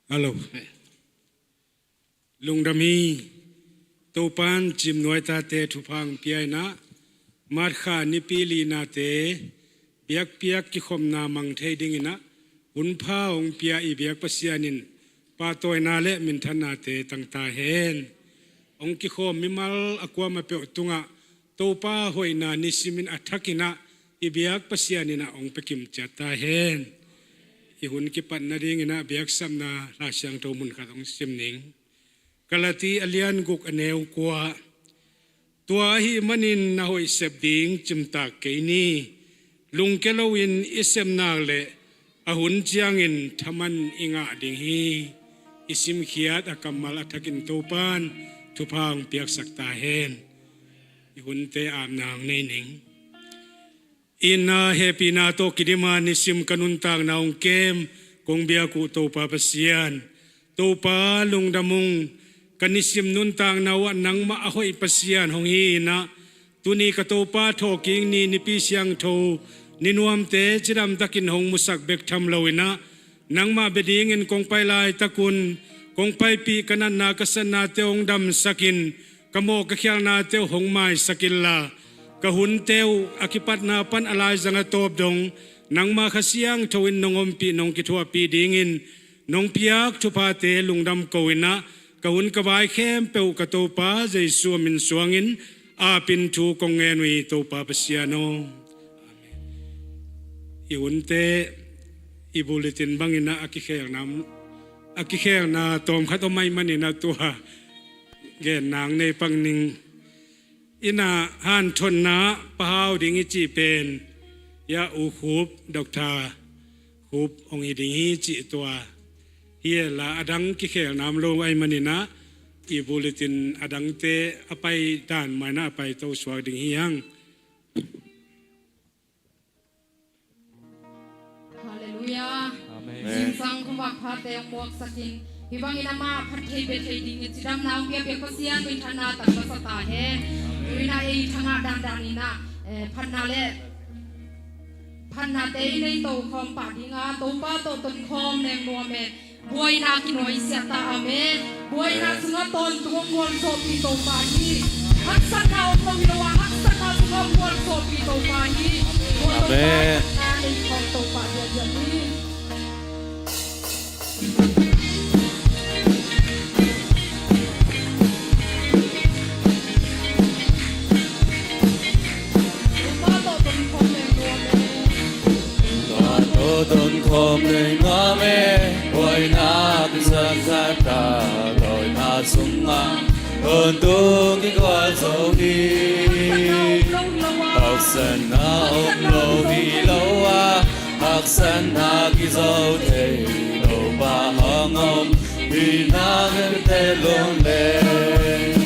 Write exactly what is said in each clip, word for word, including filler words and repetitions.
Hello. Lungdam hi. Topan Cimnuai tate thupha hong pia in ah, March kha nipi linate biakpiak kikhopna mang thei dingin ah hunpha hong pia i biak Pasian in pahtawina le minthannate tang ta hen. Hong kikhawm mimal a kuamah peuh tungah Topa hoihna nisimin a thakin ah i biak Pasian in ah hong pia kim ciat ta hen. I hun kipat nadingin ah biaksapna Lai Siangtho mun khat hong sim ning. Galati a lian guk a neu kua. Tua ahih manin na hoih sep ding cimtak kei ni. Lungkia loin i sep nak leh a hun ciangin thaman i ngah ding hi. I simkhiat a kammal a thakin Topan thupha hong piaksak ta hen. I hunte apna hong nei ning. Itna hehpihna tawh kidim a nisim ka nuntakna hong kem kong biak uh Topa Pasian. Topa lungdam ung, ka nisim nuntakna uh ah nangmah a hoih Pasian hong hi in ah, tuni ka Topa thawhkik ni nipi siangtho ni nuamte cidamtakin hong musak bek tham lo in ah, nangmah bia dingin kong pai laitakun kong paipih ka natna ka satnate hong damsakin, ka mawh ka khialhnate uh hong maisak inla, ka hunte uh a kipatna pan a laizang a tawp dong nangmah Kha Siangtho in nong ompih nong kithuahpih dingin nong piak thuphate lungdam ko in ah, ka hun ka vai khempeuh ka Topa Jesu a min suangin apin thu kong ngen uh hi Topa Pasian aw. I hunte i bulletin bangin ah a kikhelna, a kikhelna tawmkhat om ahih manin ah tua gen nang nei pak ning. In ah hanthotna pahau ding i cih pen, ya U Khup, Doctor Khup hong hi ding hi cih tua hi a, a dang kikhelna om lo ahih manin ah i bulletin a dangte a pai dan mah in ah a paito suak ding hi hang. Halleluiah. Amen. Zingsang khuavak phate hong muaksakin, hih bangin amah phat thei bia thei ding i cidamna hong piak Pasian minthanna tangka sa ta hen. Amen. Tu in ah ei thangah dandan in ah, eh, phatna le phatnate i nei to khawm pah ding a, Topa tawh tonkhawm leng nuam e. Buaina kinuaisiah ta, amen. Buaina sungah tawntung hong gualzawhpih Topa hi. Haksatna om lo hi lo a, haksatna sungah gualzawhpih Topa hi. Tua Topa Amen. Haksatna nei khawm Topa diakdiak hi. Topa tawh tonkhawm leng nuam e. Buaina kizakzak ta, buaina sungah tawntung kigualzo hi. Haksatna om lo hi lo a, haksatna kizo thei Topa hong om. Hihna hemte lungleng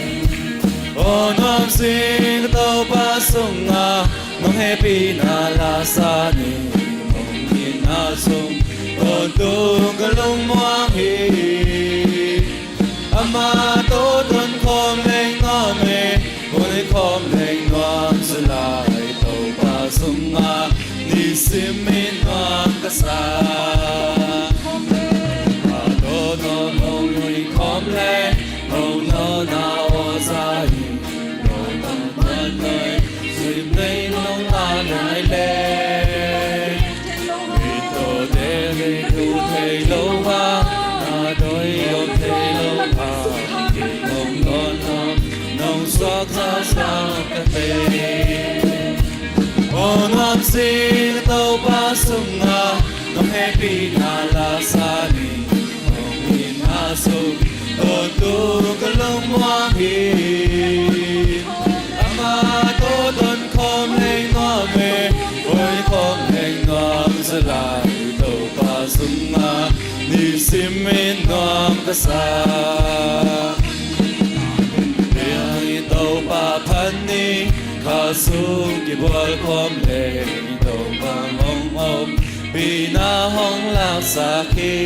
aw, nuam sing ka Topa sungah nong hehpihna la sa ni. Nong itna sung tawntung ka lungmuang hi. Amah tawh tonkhawm leng nuam e, buaikhawm leng nuam zaw lai. Topa sungah nisim in nuam ka sa. Amah tawh nuam hong nuihkhawm leng, hong nawhna aw za hi. Nawhna man nuih, sim lei nong la nai leng. Mit tawh teel thei lo a, na dawi om thei lo a, kei hong dawn a, nong suak zakzak ka thei. Aw nuam sing ka Topa sungah nong hehpihna la sa ni. Nong itna sung tawntung ka lungmuang hi. Amah tawh tonkhawm leng nuam e, buaikhawm leng nuam zaw lai. Topa sungah nisim in nuam ka sa. Biang i Topa phat ni, kha sung kibuaikhawm leng Topa hong ompihna hong laksak hi.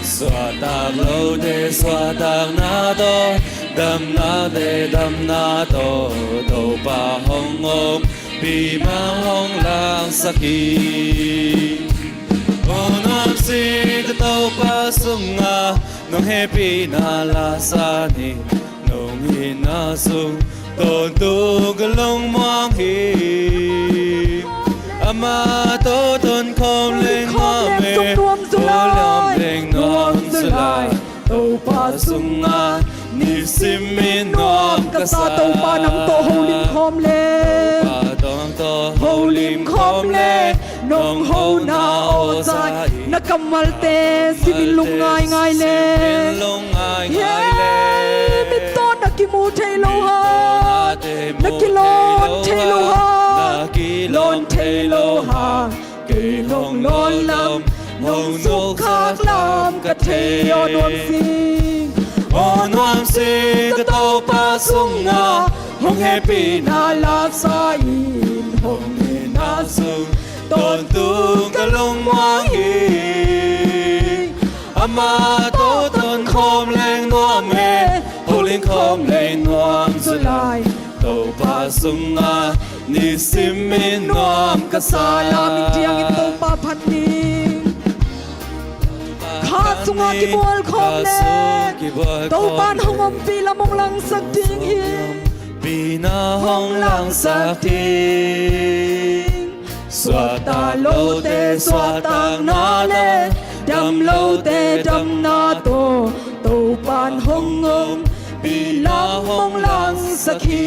Suahtak lote suahtakna tawh, damnate damna tawh, Topa hong ompih ma hong laksak hi. Aw nuamsi ka Topa sungah nong hehpihna la sa ni, nong itna sung tawntung ka lungmuang hi. Amah tawh tonkhawm leng nuam e, tonkhawm leng nuam July, Topa sungah nisim in nuam ka sa. Topa nang tawh holim khawm le, Topa nang tawh holim khawm le, nong hona aw za in na kammalte simin lung ngaingai le. Mitawh na kimu thei lo hang, na kilawn thei lo hang, lawn thei lo hang. Kei hong lawn lam, hong sukkhak lam ka thei aw nuamsi. Aw nuamsi ka Topa sungah hong hehpihna la sa in, hong itna sung tawntung ka lungmuang hi. Amah tawh tonkhawm leng nuam e, holim khawm leng nuam July, Topa sungah nisim in nuam ka sa. La min diangin Topa phat ning. Kha sungah kibual khawm le, Topa in hong ompih lam hong langsak ding hi. Pina hong langsak ding. Suakta lote suahtakna le, dam lote damna tawh Topa in hong ompih lam hong langsak hi.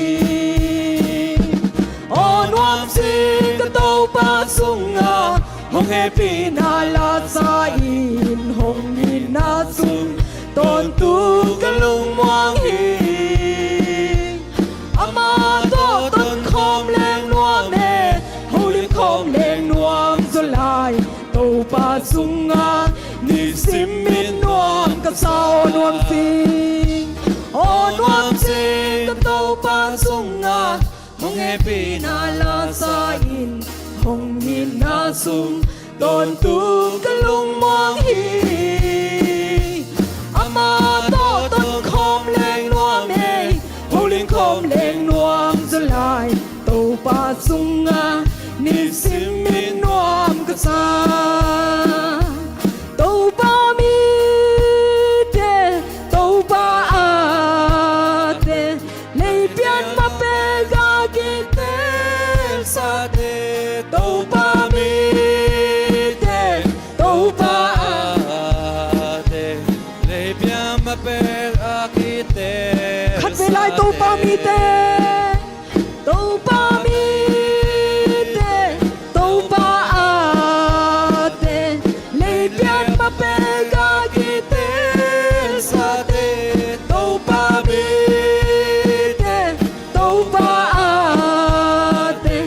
Aw nuamsi ka Topa sungah hong hehpihna la sa in, hong itna sung tawntung ka lungmuang hi. Amah tawh tonkhawm leng nuam e, holim khawm leng nuam July, Topa sungah nisim in nuam ka sa. Aw nuamsi, aw nuamsi ka Topa sungah hong hehpihna la sa in, hong itna sung tawntung ka lungmuang hi. Amah tawh tonkhawm leng nuam e, holim khawm leng nuam July, Topa sungah nisim in nuam ka sa. Topa mite, Topa ate, leipian ma pek a kiteelsate, Topa mite, Topa ate, leipian ma pek a kiteelsate. Khat vei lai, Topa mite, Topa mite, Topa ate, leipian ma pek a kiteelsate, Topa mite, Topa ate,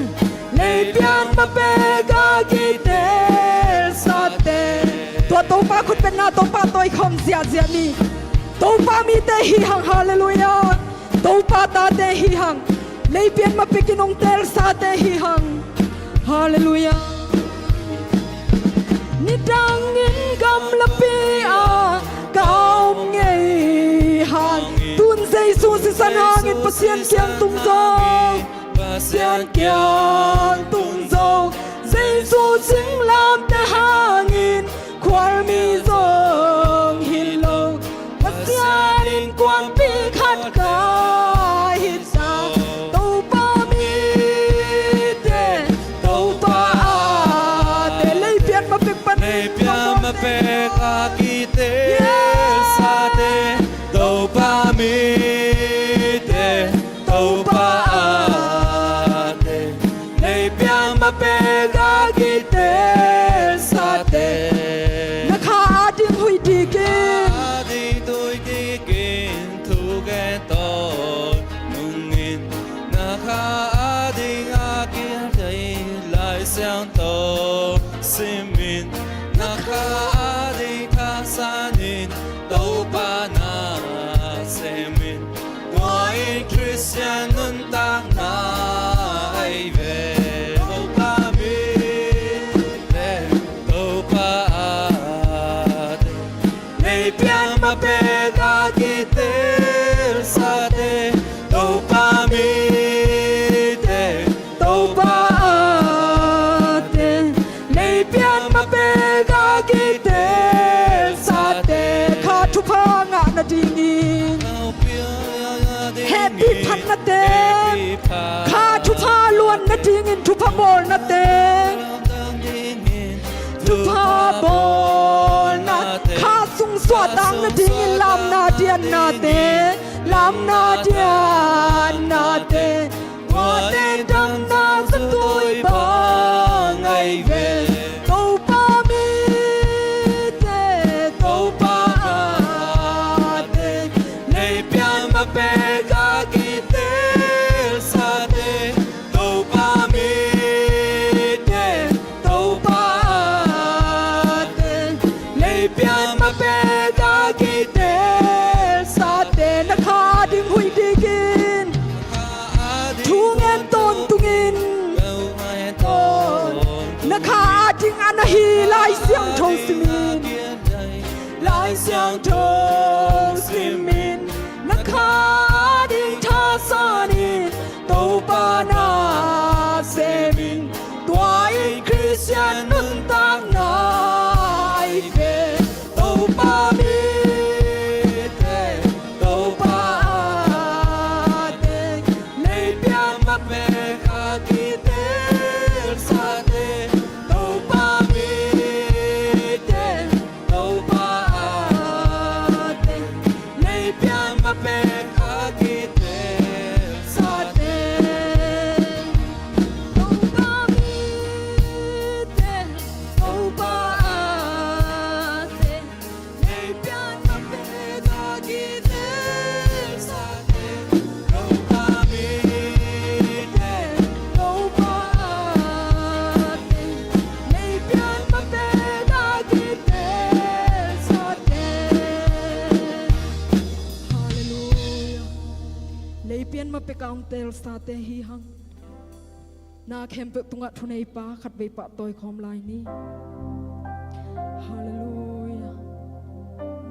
leipian ma pek a kiteelsate. Tua Topa khutbetna, Topa tawi khawm ziahziah ni. Topa mite hi hang, halleluiah. Topa tate hi hang, leipian ma pekin hong teelsate hi hang. Halleluiah. Nidangin gamlapi ah ka om ngei hang, tun Jesu sisan hangin Pasian kiang tung zong, Pasian kiang tung zong, Jesu singlamteh hangin khualmi zong hi lo, Pasian innkuanpih khat ka hi ta. Topa mite, Topa ate, leipian ma pek pan, leipian ma pek a kiteelsate, Topa mite, Topa ate, leipian ma pek a kiteelsate. Na kha ading huih dikin, ading huih dikin thugen tawh nungin, na kha ading a kiang thei Lai Siangtho simin, na kha ading thaksanin Topa na semin. Tua in Khristian nuntakna ahi ve. Topa mite, Topa ate, leipian ma pek a kiteelsate, Topa mite, Topa ate, leipian ma pek a thupha ngah nadingin, hehpih phat nate, kha thupha luan nadingin thupha bawl nate, thupha bawl nate, kha sung suahtak nadingin lamna diannate, lamna diannate, tuate damna zatuai bang ahi ve. Topa mite, Topa ate, leipian ma pek a kiteelsate, Topa mite, Topa ate, leipian ma pek a kiteelsate, na kha ding huih dikin, thu ngen tawntungin, na kha ading a na hi Lai Siangtho simin, Lai Siangtho simin, na kha ading thasanin, Topa na semin, tua in Khristian nuntakna ahi ve. Topa mite, Topa ate, leipian ma pek a kiteelsate, Topa mite, Topa ate, leipian ma pek a kiteelsate, Topa mite, Topa ate, leipian ma pek a kiteelsate, Topa mite, Topa ate, leipian ma pek a kiteelsate. Halleluia. Leipian ma pek a hong teelsate hi hang. Na khempeuh tungah thuneipa khatvei pahtawi khawm lai ni. Halleluia.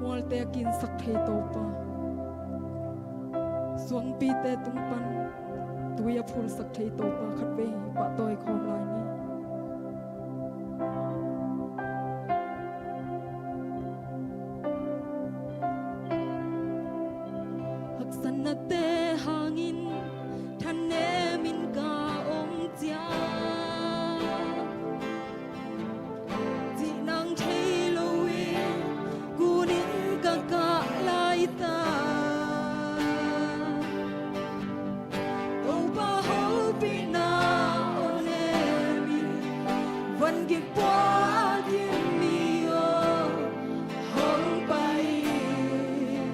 Mualte a kinsak thei Topa, suangpite tung pan tui a phulsak thei Topa khatvei pahtawi khawm lai ni. Haksatnate hangin thanemin ka om ciang, cihnang thei loin kunin ka kah laitak. Topa hopihna aw nemin, van kik pua a kim mi aw hong pai in,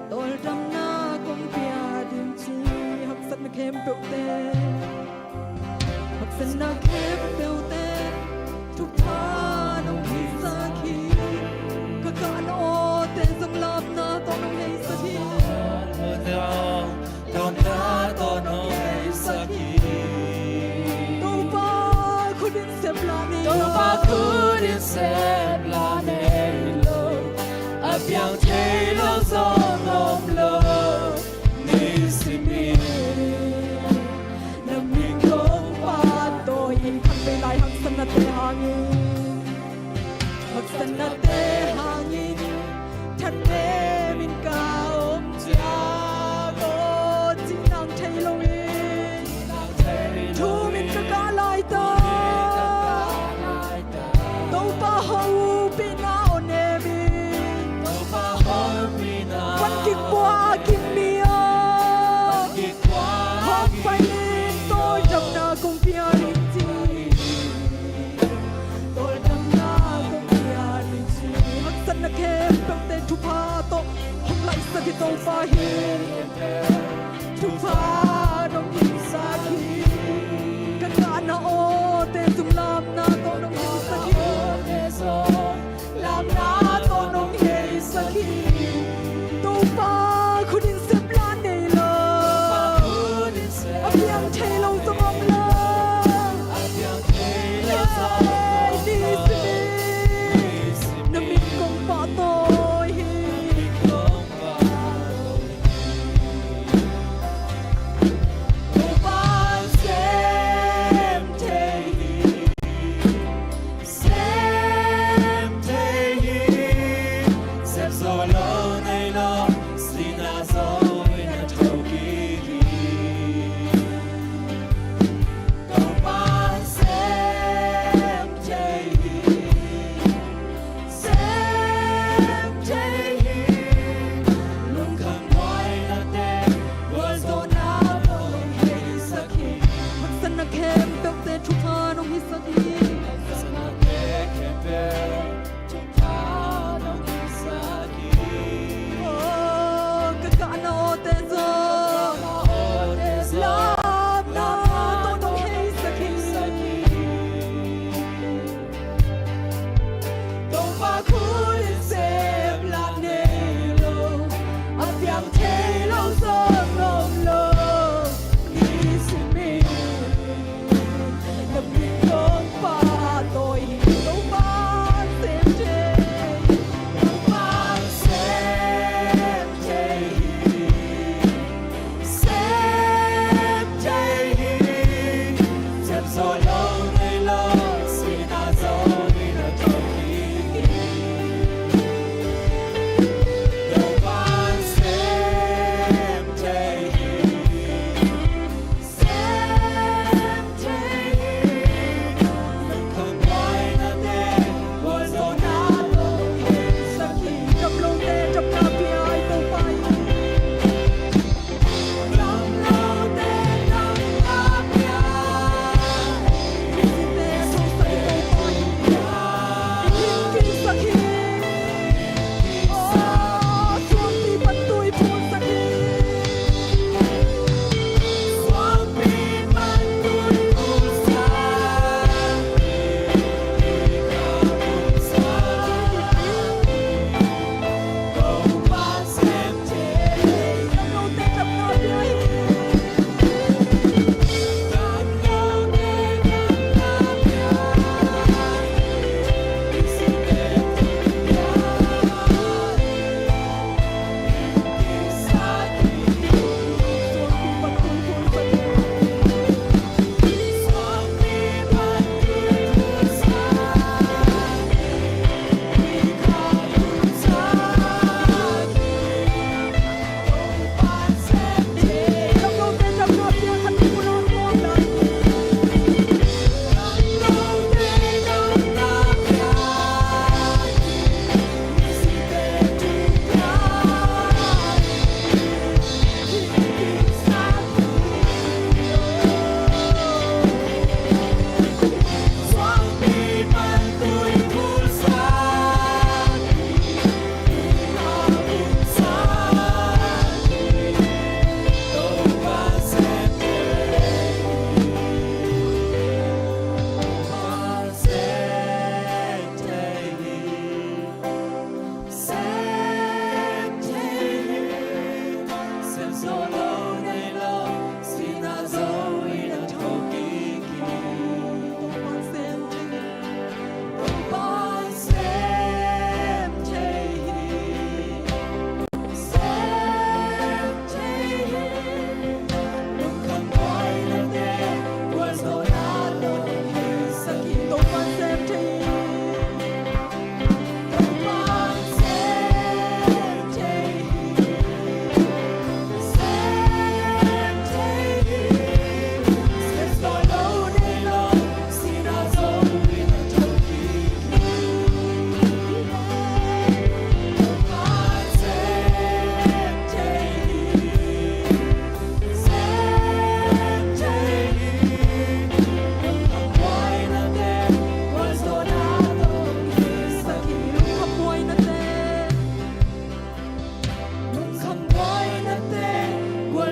tawldamna kong pia ding ci. Haksatna khempeuhte, haksatna khempeuhte thupha nong heisak hi. Ka kahna awte zong lamna tawh nong heisak hi. Lamna tawh nong heisak hi. Topa khut in sep la nei lo. Topa khut in sep la nei lo. A piang thei lo zong om lo. Nisim in na min kong pahtawi hi. Khatvei lai haksatnate hangin, haksatnate hangin thanemin ka om ciang aw, cihnang thei loin thumin ka kah laitak. Topa hopihna aw nemin, Topa hopihna van kik pua a kim mi aw hong pai in, tawldamna kong pia ding ci. Tawldamna kong pia ding ci. Haksatna khempeuhte thupha tawh hong laihsak hi Topa hi. Thupha nong heisak hi. Ka kahna awte zong lamna tawh nong heisak hi. Lamna tawh nong heisak hi. Topa khut in sep la nei lo. A piang thei lo zong om lo. Nisim in na min kong pahtawi hi.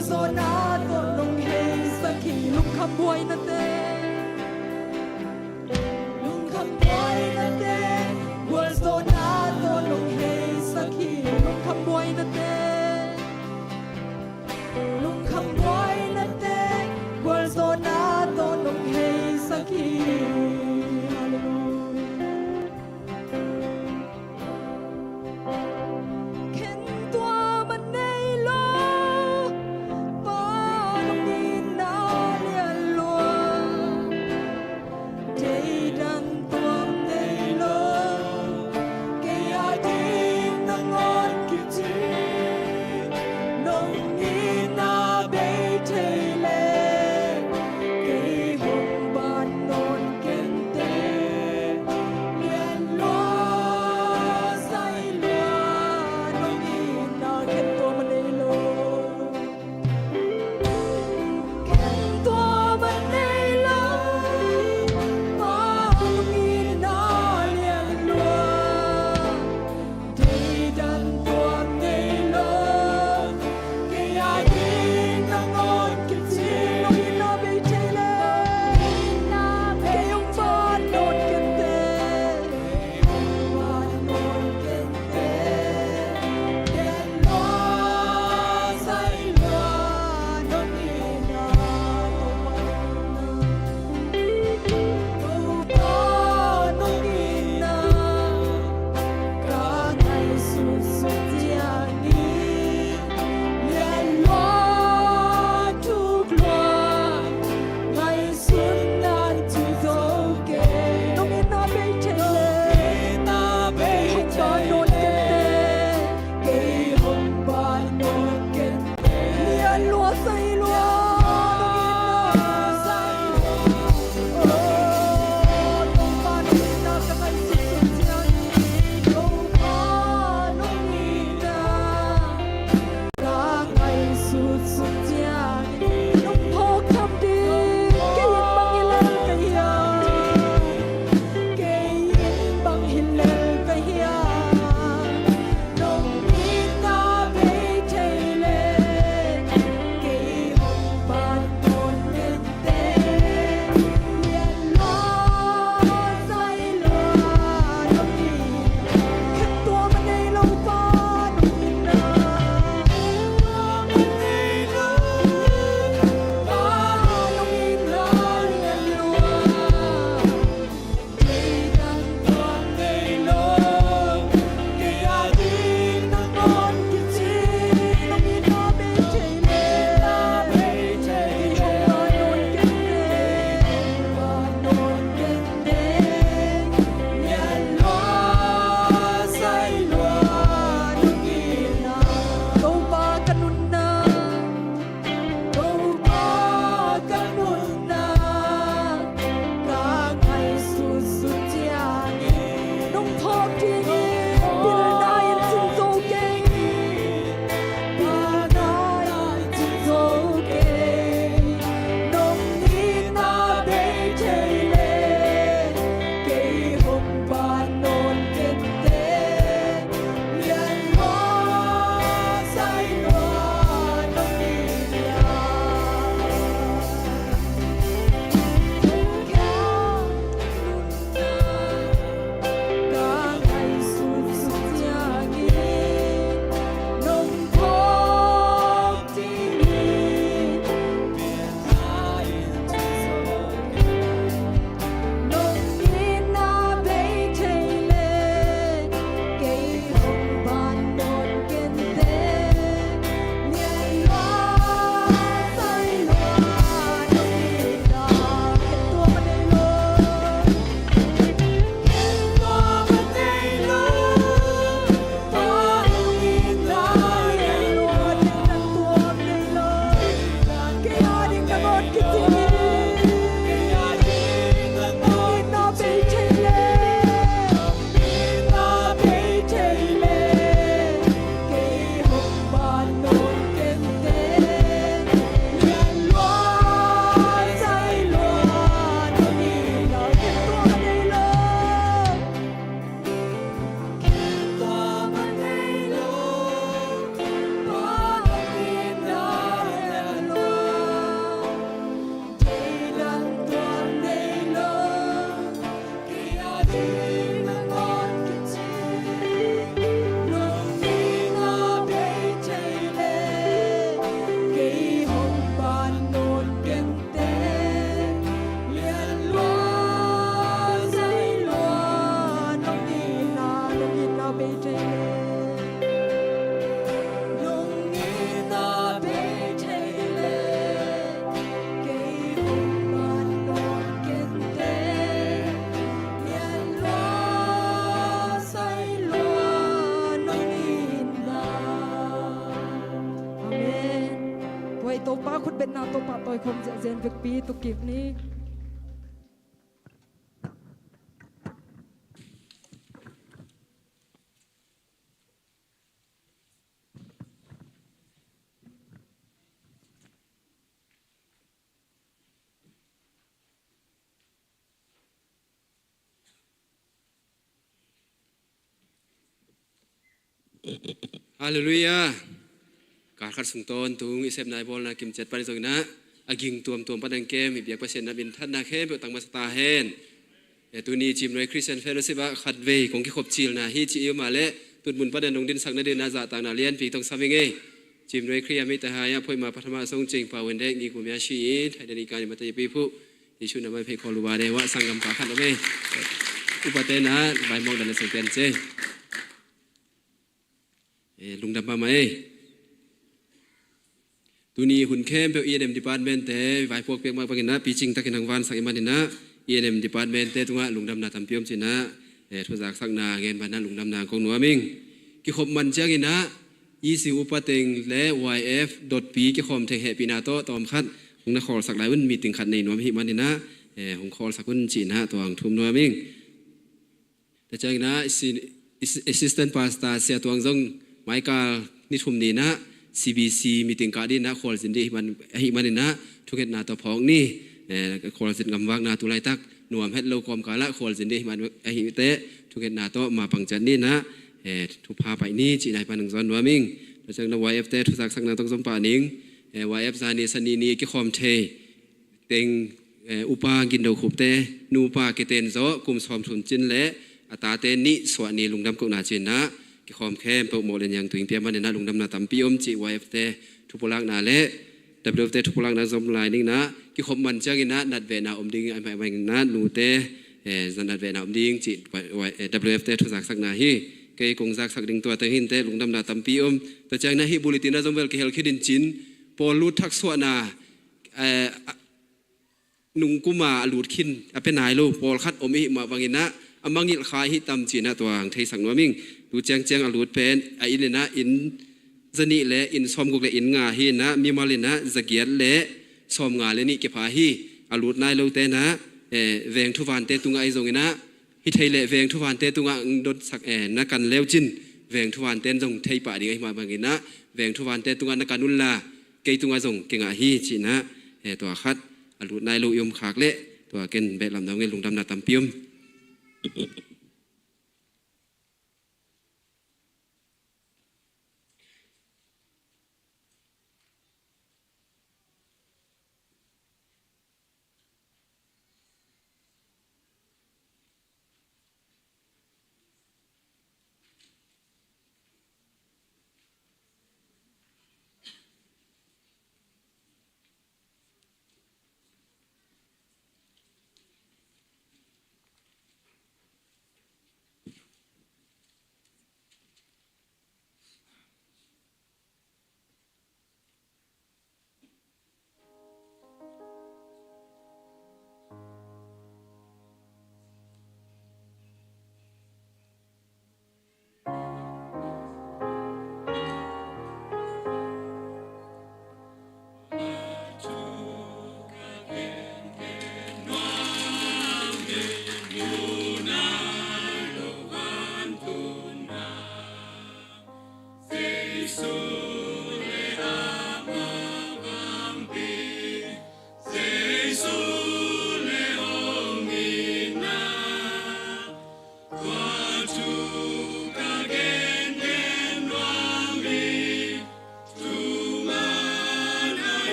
Zawhna tawh nong heisak hi. Lungkham buainate, lungkham buainate, gualzawhna tawh nong heisak hi. Lungkham buainate, lungkham buainate, gualzawhna tawh nong heisak hi. Halleluia. Khen tua man nei lo, Pa nong itna lian lua. Topa khutbetna tawh pahtawi khawm ziahziah in vekpi tukik ni. Halleluiah. Kal khat sung tawntung i sepna i bawlna kimciat pan i zong inah a ging tuamtuam pan ang kem i biak Pasian na minthanna khempeuh tang masa ta hen. E, tuni Cimnuai Christian Fellowship ah khatvei kong kikhop cilna hi ci i om a leh tutmun pan ang dong dinsak nadingin ah zahtakna lianpi tong sam ing ei. Cimnuai Khristian mite hai ah phoihma pathama song cing pau en dek ngi kum ya shi in thai den i kan i mata i pi phuh. Jesu na mai phei khawl uba de wah sanggam pa khat om ei. Upate na vai mawk dan na seng pian ce. E, lungdam mahmah ei. Tuni hun khempeuh E N M department te vaipuak piak mah bangin ah picing takin hong vansak i manin ah E N M department te tungah lungdamna tampi om ci-in ah, e, thuzaksakna gen banah lungdamna kong nuam ing. Kikhop man ciangin ah E C upa teng le Y F dotpi kikhawm thei hehpihna tawh tawm khat hong na khawlsak lai un, meeting khat nei nuam ahih manin ah, e, hong khawlsak un ci-in ah tua hong thum nuam ing. Tua ciangin ah assi-, assi-, assistant pastor Sia Tuang zong maikal ni thum ni-in ah C B C meeting kah dingin ah khualzin ding ahih man, ahih manin ah thungetna tawh phawk ni. E, khualzin gamvakna tu laitak nuam het lo kawmkal ah khualzin ding ahih man, ahih teh thungetna tawh mapang ciat ni-in ah, e, thupha paih ni cihna hih pan hong zawn nuam ing. Tua ciangin ah Y F te thuzaksakna tawh zong pah ning. E, Y F zani sani ni kikhawm thei teng, e, upa Gindo Khup te, nupa kiten zawh kum sawmthum cin le a tate nih suah ni lungdam kohna ci-in ah kikhawm khempeuh mawh le niang tuing pia manin ah lungdamna tampi om cih Y F te thupulakna le W F te thupulakna zom lai ning ah kikhop man ciangin ah natvehna om ding ahih manin ah nute, e, za natvehna om ding cih Y-, Y-, e, W F te thuzaksakna hi. Kei kong zaksak ding tua teng hi inteh, lungdamna tampi om. Tua ciangin ah hih bulletin ah zong bel kihel khit in cin pawl lut thaksuahna, e, a, nungkuma a lut khin a pia nai lo pawlkhat om i hih mah bangin ah a mangngilh kha i hi tam ci-in ah tua hong theisak nuam ing. Tu ciangciang a lut pen a inn in ah inn zanih le inn sawmguk le inn nga hi-in ah mimal in ah zagiat le sawmnga le nih kipha hi. A lut nai lote in ah, e, veng thuvante tungah ahi zongin ah hi thei leh veng thuvante tungah hong dotsak, e, na kan leucin veng thuvante in zong thei pah ding ahih mah bangin ah veng thuvante tungah na kan unla kei tungah zong kingah hi ci-in ah, e, tua khat a lut nai lo i om khak leh tua ken behlapna hong en, lungdamna tampi om.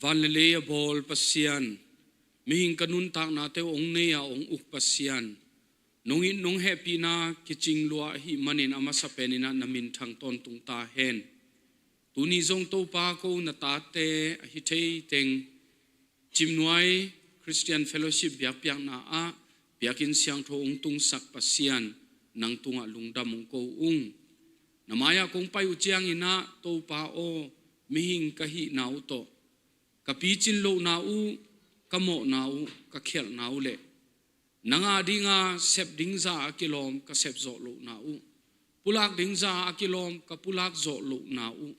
Van le lei a bawl Pasian, mihing ka nuntaknate uh hong nei a hong uk Pasian, nong it nong hehpihna kicing lua ahih manin a masa peninah na minthang tawntung ta hen. Tuni zong Topa ko na tate ahi thei teng Cimnuai Christian Fellowship biakpiakna ah biakinn siangtho hong tungsak Pasian, nang tungah lungdam hong ko ung. Na mai-ah kong pai uh cianginah Topa aw, mihing ka hihna uh tawh, ka picin lohna uh, ka mawhna uh, ka khialhna uh le nang a dinga sep ding za a kilawm ka sep zawh lohna uh, pulak ding za a kilawm ka pulak zawh lohna uh,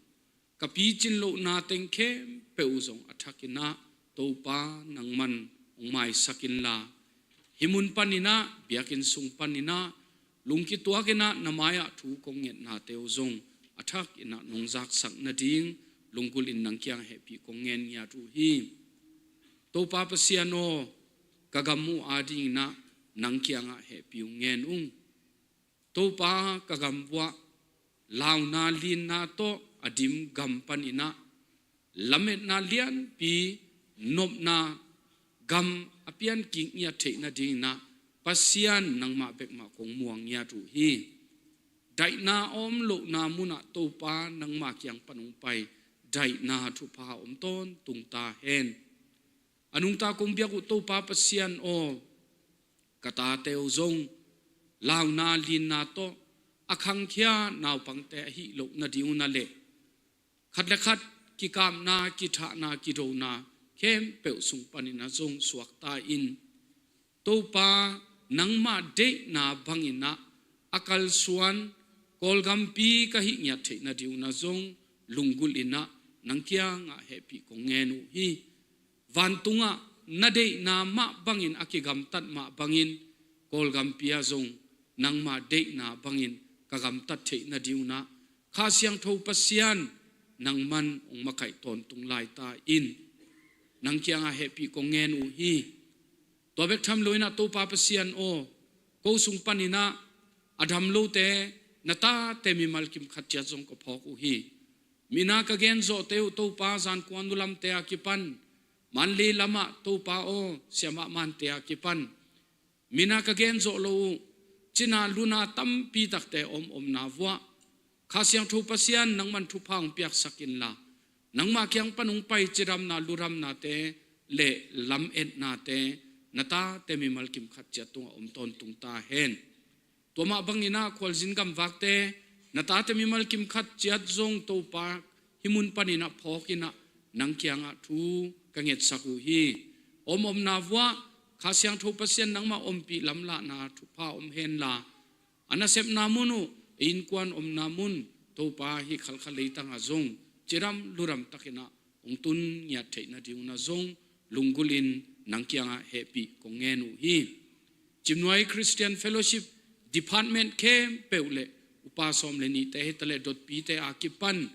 ka picin lohna teng khempeuh uh zong a thakinah Topa nangman hong maisak inla, hih mun paninah biakinn sung paninah lungkituakinah na mai-ah thu kong ngetnate uh zong a thakinah nong zaksak nading lunggulhin nang kiang hehpih kong ngen ngiat uh hi. Topa Pasian aw, ka gam uh adinginah nang kiangah hehpih uh ngen ung. Topa ka gam vuah launa linna tawh a dim gam paninah lametna lianpi nopna gam a piankik ngiat theih nadinginah Pasian nangmah bekmah kong muang ngiat uh hi. Daihna a om lohna munah Topa nangmah kiang pan hong pai daihna thupha om tawntung ta hen. A nungta kong biak uh Topa Pasian aw, ka tate uh zong launa linna tawh a khangkhia naupangte ahi loh nadingunah le khat le khat kikapna, kithahna, kidona khempeuh sung paninah zong suakta in. Topa nangmah deihna banginah a kalsuan Kawlgampi ka hih ngiat theih nadingunah zong lunggulhinah nang kiangah hehpih kong ngen uh hi. Vantungah na deihna mah bangin a kigamtat mah bangin Kawlgampi ah zong nangmah deihna bangin ka gamtat theih nadingunah Kha Siangtho Pasian nangman hong makaih tawntung lai ta in. Nang kiangah hehpih kong ngen uh hi. Tua bek tham loinah Topa Pasian aw, ko sung paninah a dam lote na tate mimal kim khat ciat zong ka phawk uh hi. Mina ka genzawhte uh Topa zankuan nulamte a kipan, Manlei lamah Topa aw, siamah mante a kipan mina ka genzawh lo uh cina luna tampi takte om omna vuah Kha Siangtho Pasian nangman thupha hong piaksak inla, nangmah kiang pan hong pai cidamna luramnate le lametnate na tate mimal kim khat ciat tungah om tawntung ta hen. Tua mah banginah khualzin gamvakte na tate mimal kim khat ciat zong Topa hih mun paninah phawkinah nang kiangah thu ka ngetsak uh hi. Om omna vuah Kha Siangtho Pasian nangmah ompih lamlahna thupha om henla, a nasepna mun uh, a innkuan omna mun Topa hih Khalkha leitangah zong cidam luram takinah hong tun ngiat theih nadingunah zong lunggulhin nang kiangah hehpih kong ngen uh hi. Cimnuai Christian Fellowship department khempeuh le upa sawm le nihte hitaleh dotpite a kipan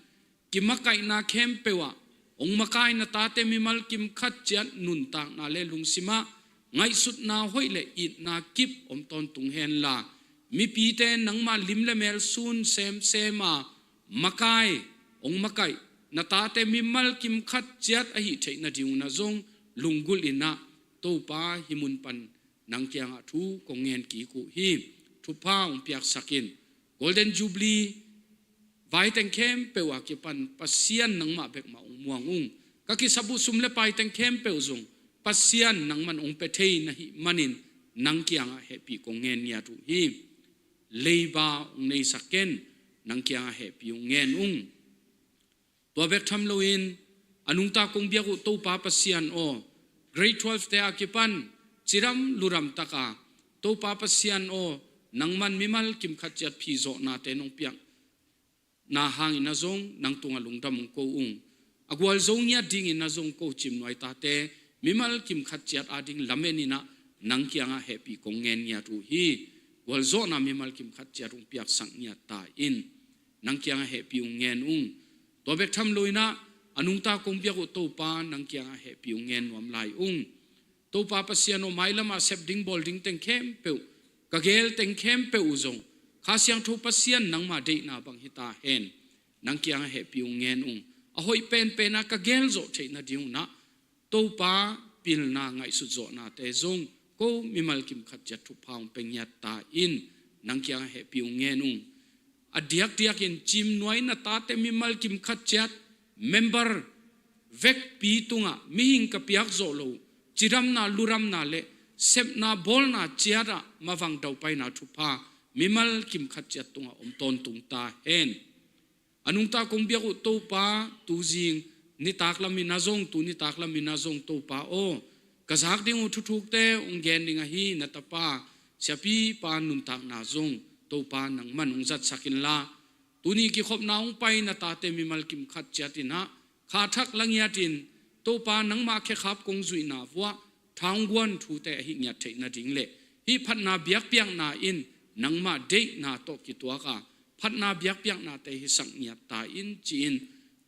kimakaihna khempeuh ah hong makai na tate mimal kim khat ciat nuntakna le lungsimah ngaihsutna hoih le itna kip om tawntung henla, mipite nangmah lim le mel sun semsem a makai, hong makaih na tate mimal kim khat ciat ahi theih nadingunah zong lunggulhinah Topa hih mun pan nang kiangah thu kong ngen kik uh hi. Thupha hong piaksak in. Golden Jubilee vaiteng khempeuh a kipan Pasian nangmah bekmah hong muang ung. Ka kisap uh sum le paiteng khempeuh zong Pasian nangman hong pia thei na hih manin nang kiangah hehpih kong ngen ngiat uh hi. Leiba hong neisak ken, nang kiangah hehpih hong ngen ung. Tua bek tham loin a nungta kong biak uh Topa Pasian aw, grade twelve te a kipan cidam luram taka Topa Pasian aw, nangman mimal kim khat ciat phizawhnate nong piak na hangin a zong nang tungah lungdam hong ko ung. A gualzo ngiat dingin a zong ko Cimnuai tate mimal kim khat ciat ading lameninah nang kiangah hehpih kong ngen ngiat uh hi. Gualzawhna mimal kim khat ciat hong piaksak ngiat ta in. Nang kiangah hehpih hong ngen ung. Tua bek tham loinah a nungta kong biak uh Topa nang kiangah hehpih hong ngen nuam lai ung. Topa Pasian aw, mailamah sep ding bawl ding teng khempeuh, ka gel teng khempeuh uh zong Kha Siangtho Pasian nangmah deihna bang hita hen. Nang kiangah hehpih hong ngen ung. A hoih penpena ka gelzawh theih nadingunah Topa pilna ngaihsut zawhnate zong ko mimal kim khat ciat thupha hong pia ngiat ta in, nang kiangah hehpih hong ngen ung. A diakdiakin ciimnuai na tate mimal kim khat ciat member vekpi tungah mihing ka piak zawh loh cidamna, ludamna le sepna bawlna ciatah mavang daupaina thupha mimal kim khat ciat tungah om tawntung ta hen. A nungta kong biak uh Topa, tuzing nitak lamin ah zong, tu nitak lamin ah zong Topa aw, ka zak ding uh thuthukte hong gen ding ahi na tapa Siapipa nuntakna zong Topa nangman hong zatsak inla, tuni kikhopna hong pai na tate mimal kim khat ciat in ah kha thak la ngiatin, Topa nangmah khekhap kong zuihna vuah tha hong guan thute ahih ngiat theih nading le hih phatna biakpiakna in nangmah deihna tawh kituak a, phatna biakpiaknate hisak ngiat ta in ci-in,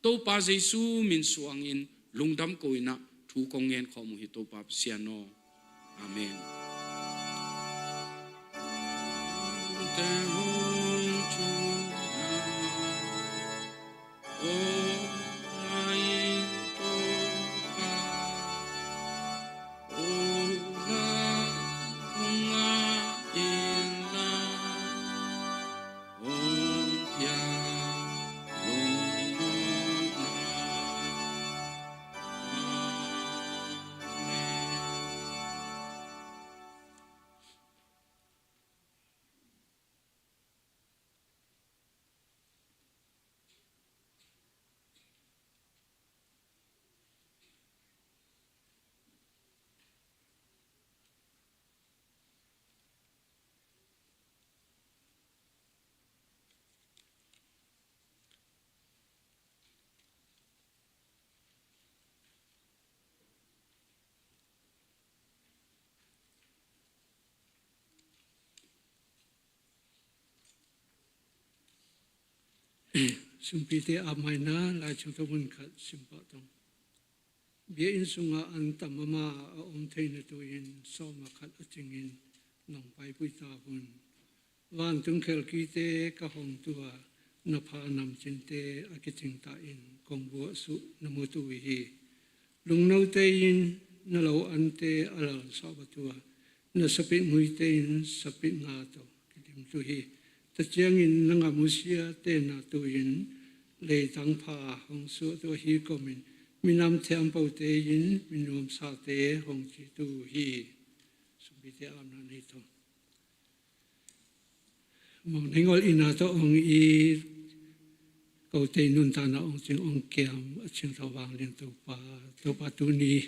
Topa Jesu min suangin lungdam ko in ah thu kong ngen khawm uh hi Topa Pasian aw. Amen. Sumpite ap mai-in ah Lai Siangtho mun khat sim pah tong. Biakinn sungah an tam mahmah a om theihna tu-in sawm a khat a cingin nong paipui ta un. Vantung khelkite ka hong tua, na pha namcinte a kicing ta in kong buahsuh na mu tu hi. Lungnote in na lo ante a lalsap a tua, na sapit nguite in sapit nga tawh kidim tu hi. Tua ciangin na ngam uh siate na tu-in leitang pha hong suah tu ahi komin minam thiampote in mi nuamsate hong ci tu hi. Sumpite apna nei tong. Mong Nengol ina tawh hong it, kote nuntakna hong cing hong kiam a ciangtho vanglian Topa, Topa tuni,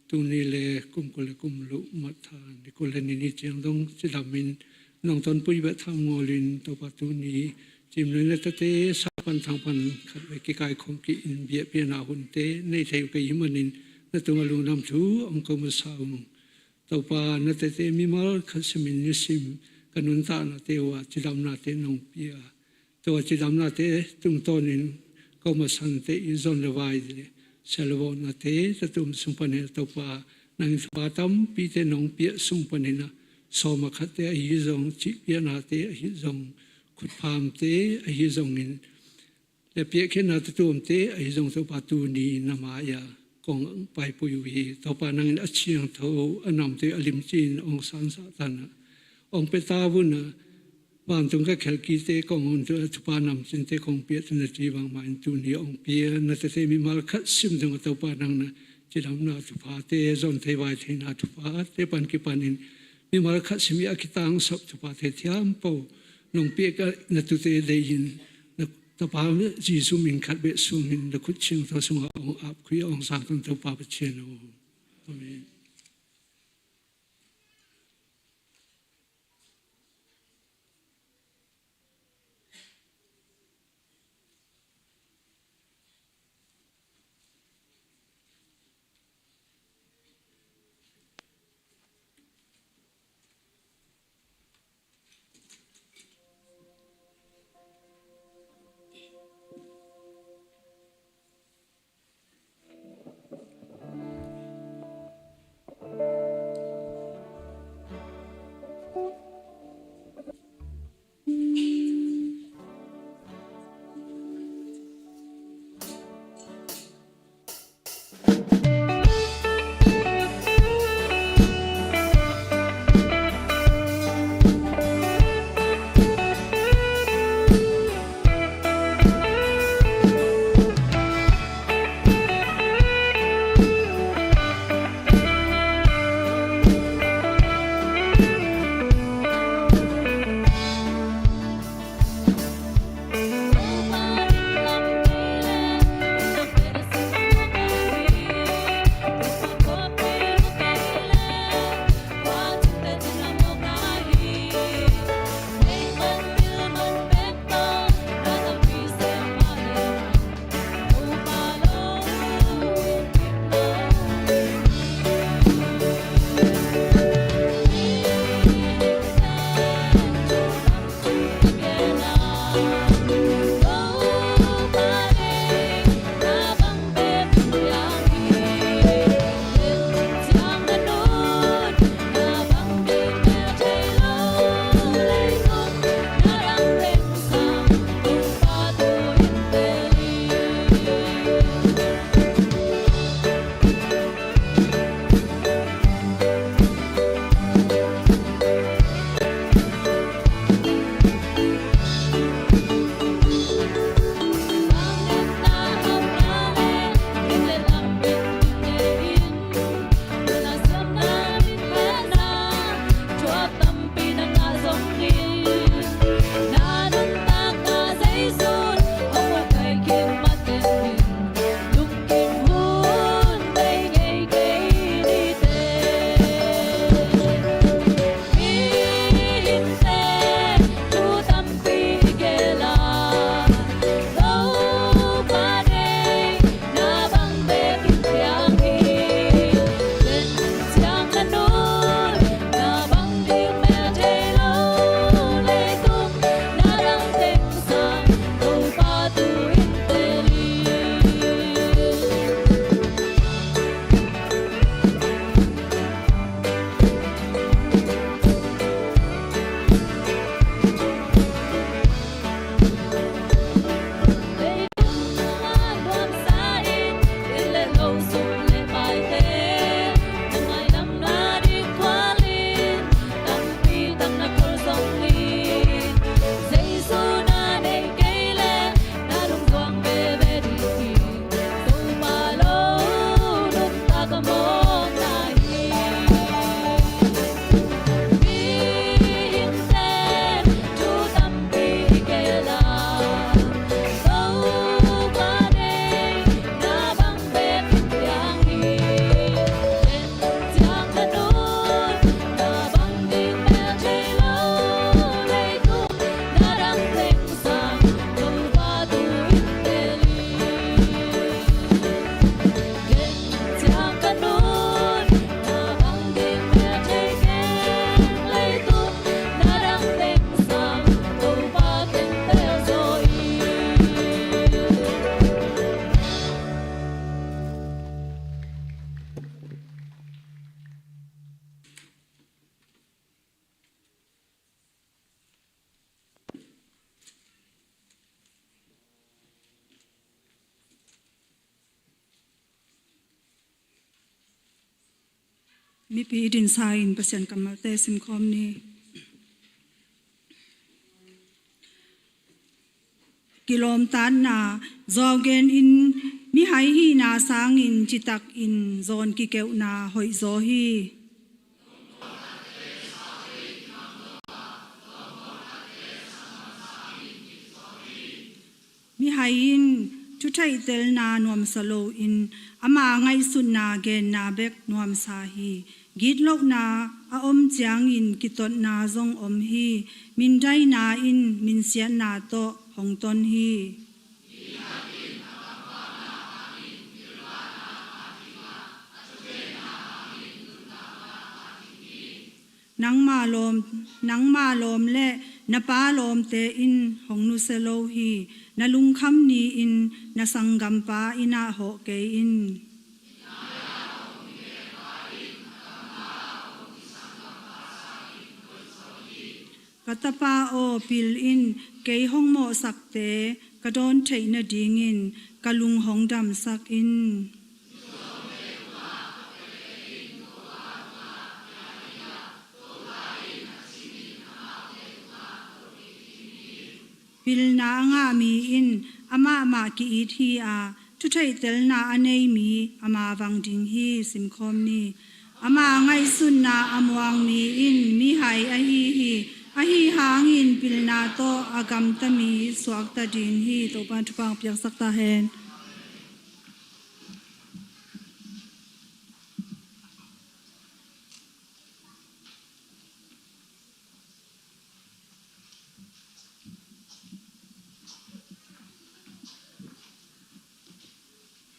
tuni le kum kul le kum luk mat tha ni kul le ni ni ciang dong cidamin nong tonpui beh tham ngolin Topa tuni ciimnuai na tate sapan thangpan khat vei kikaikhawm kih in biakpiakna hunte nei thei uh ka hih manin na tungah lungdam thu hong ko masa ung. Topa, na tate mimal khat simin nisim ka nuntaknate uh ah cidamnate nong pia. Tua cidamnate tungtawnin ko masante i zon le vai le sia le vawknate ka tuam sung panin ah Topa, nang in thupha tampite nong piah sung panin ah sawm a khatte ahi zong, cihpiaknate ahi zong, khutphamte ahi zongin, le piakkhiatna tuamtuamte ahi zong Topa tuni na mai-ah kong paipui uh hi. Topa nangin a ciangtho a namte a limci-in hong sansah tan ah hong pia ta un ah, vantung ka khelkite kong hong tua thupha namcinte kong piah tun a ci bangmah in tuni hong pia na tate mimal khat sim dong ah Topa nang na cidamna thuphate zon thei vai theihna thuphate pan kipanin mimal khat sim i a kitangsap thuphate thiampo nong piak ah na tute dei in na Tapa Jesu min khat beh sungin na khut ciangtho sungah hong apkhui hong sangton Topa Pasian aw. Amen. Mipi i dinsa in Pasian kammalte simkhawm ni. Kilawmtatna, zawgen in mihai hihna sangin citakin zawn kikeuhna hoihzaw hi. Mihai in thutheihtelna nuamsa loin ama ngaihsutna genna bek nuamsa hi. Gitlohna a om ciangin kitotna zong om hi. Mindaina in minsiatna tawh hong ton hi. Nangma lawm, nangma lawm le na pa lawmte in hong nusia lo hi. Na lungkham ni-in na sanggampa inn ah hawh kei in. Ka tapa aw, pil in, kei hong mawhsakte ka dawn theih nadingin ka lung hong damsak in. Pilna a ngah mi in amah mah ki-it hi a, thutheihtelna a nei mi ama vang ding hi. Simkhawm ni. Ama ngaihsutna a muang mi in mihai ahi hi. Ahi hangin pilna tawh a gamta mi suakta ding hi. Topa thupha piaksak ta hen.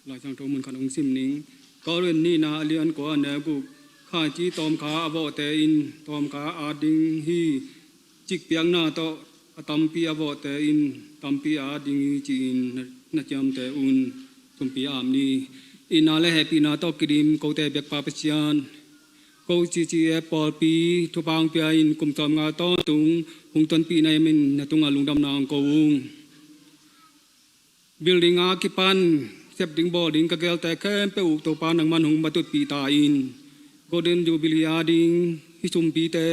Lai Siangtho mun khat hong sim ning. Korin nihna a lian kua a neu guk. Khaici tawmkha a vawhte in tawmkha a at ding hi. Cikpiakna tawh a tampi a vawhte in tampi a at ding hi, ci-in na, na ciamteh un. Sumpi a ap ni. Itna le hehpihna tawh kidim kote biakpa Pasian, ko C C F pawlpi thupha hong pia in kum sawmnga tawntung hong tonpihna him in na tungah lungdamna hong ko ung. Building a kipan sep ding bawl ding ka geelte khempeuh uh Topa nangman hong batutpih ta in. Golden Jubilee a ding hih sumpite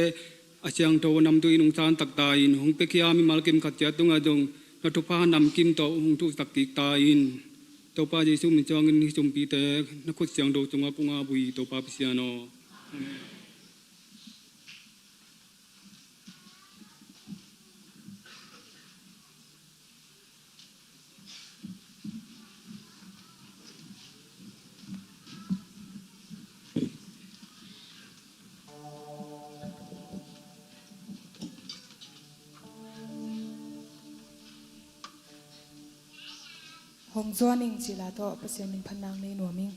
a siangtho a namtui in hong santak ta in, hong piakhia mimal kim khat ciat tungah zong na thupha namkim tawh hong thuhsak kik ta in. Topa Jesuh min suangin hih sumpite na khut siangtho sungah kong ap uh hi, Topa Pasian aw. Amen. Hong zuan ing, cila tawh Pasian min phatna nei nuam ing.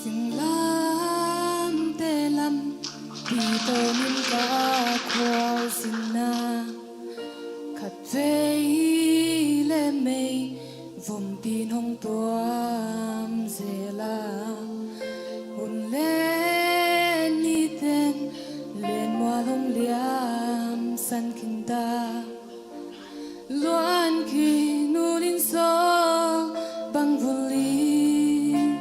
Singlamteh lam pi tawnin ka khual sinna, khatvei le mei vomtin hong tuam zel a, hun le ni teng lenmual hong liamsan khin ta. Luan khin un in sawl bang vul in,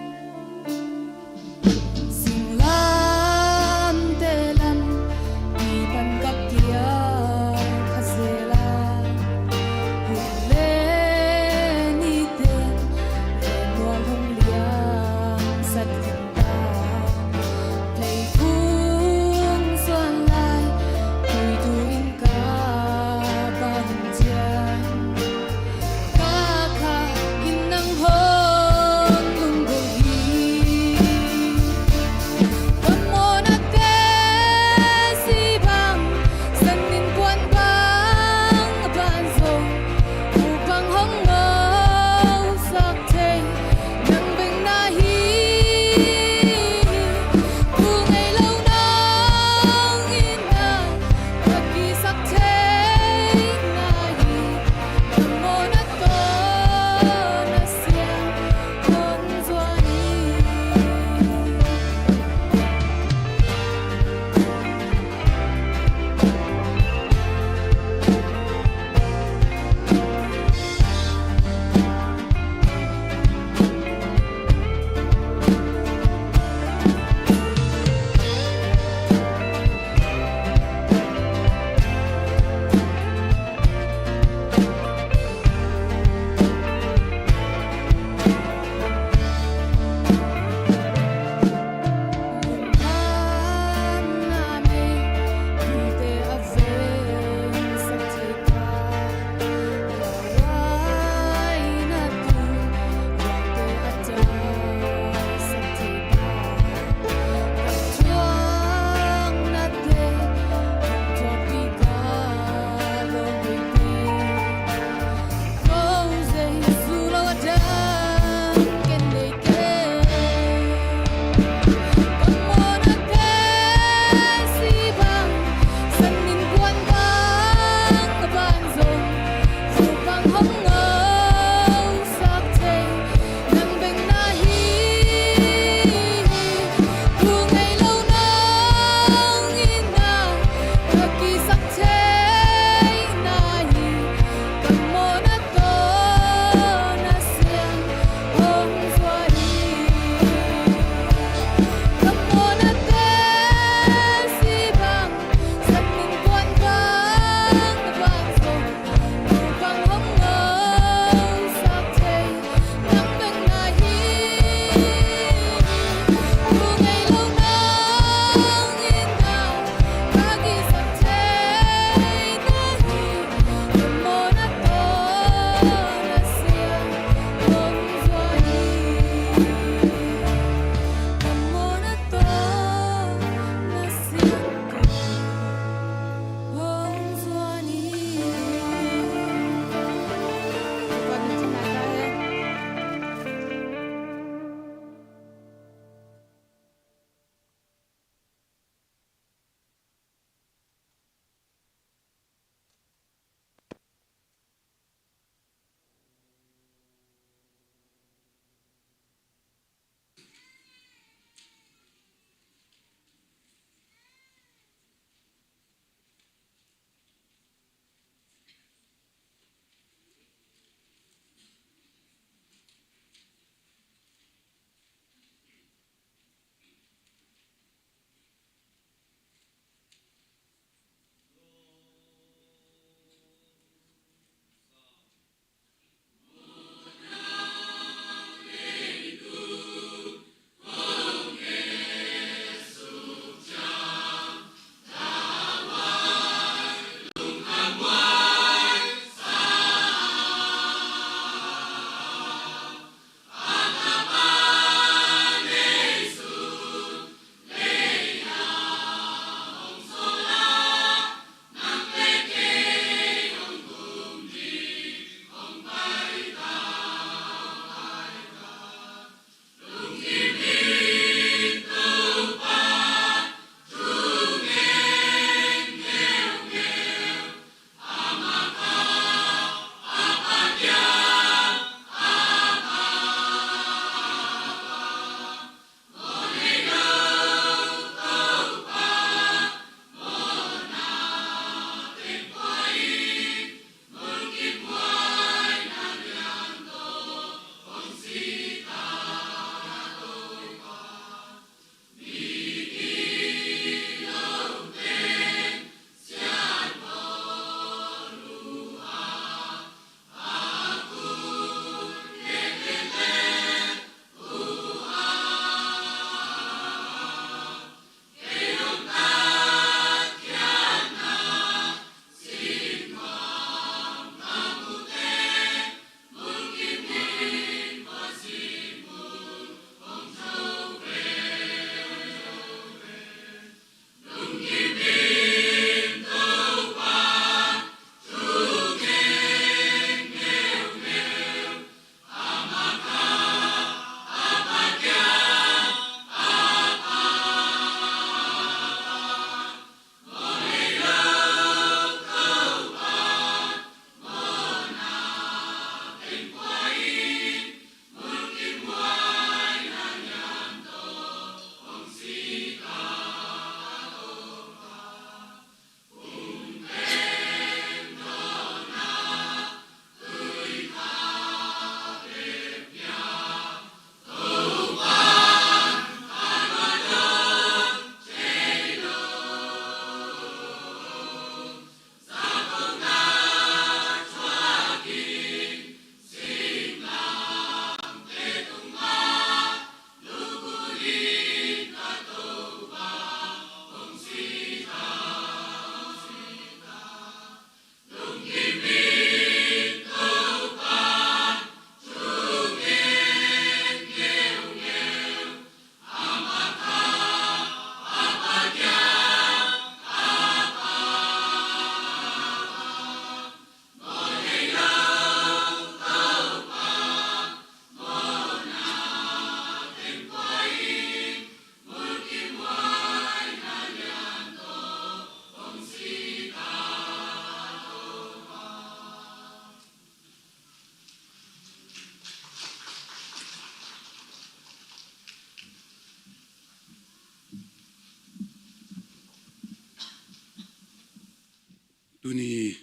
Tuni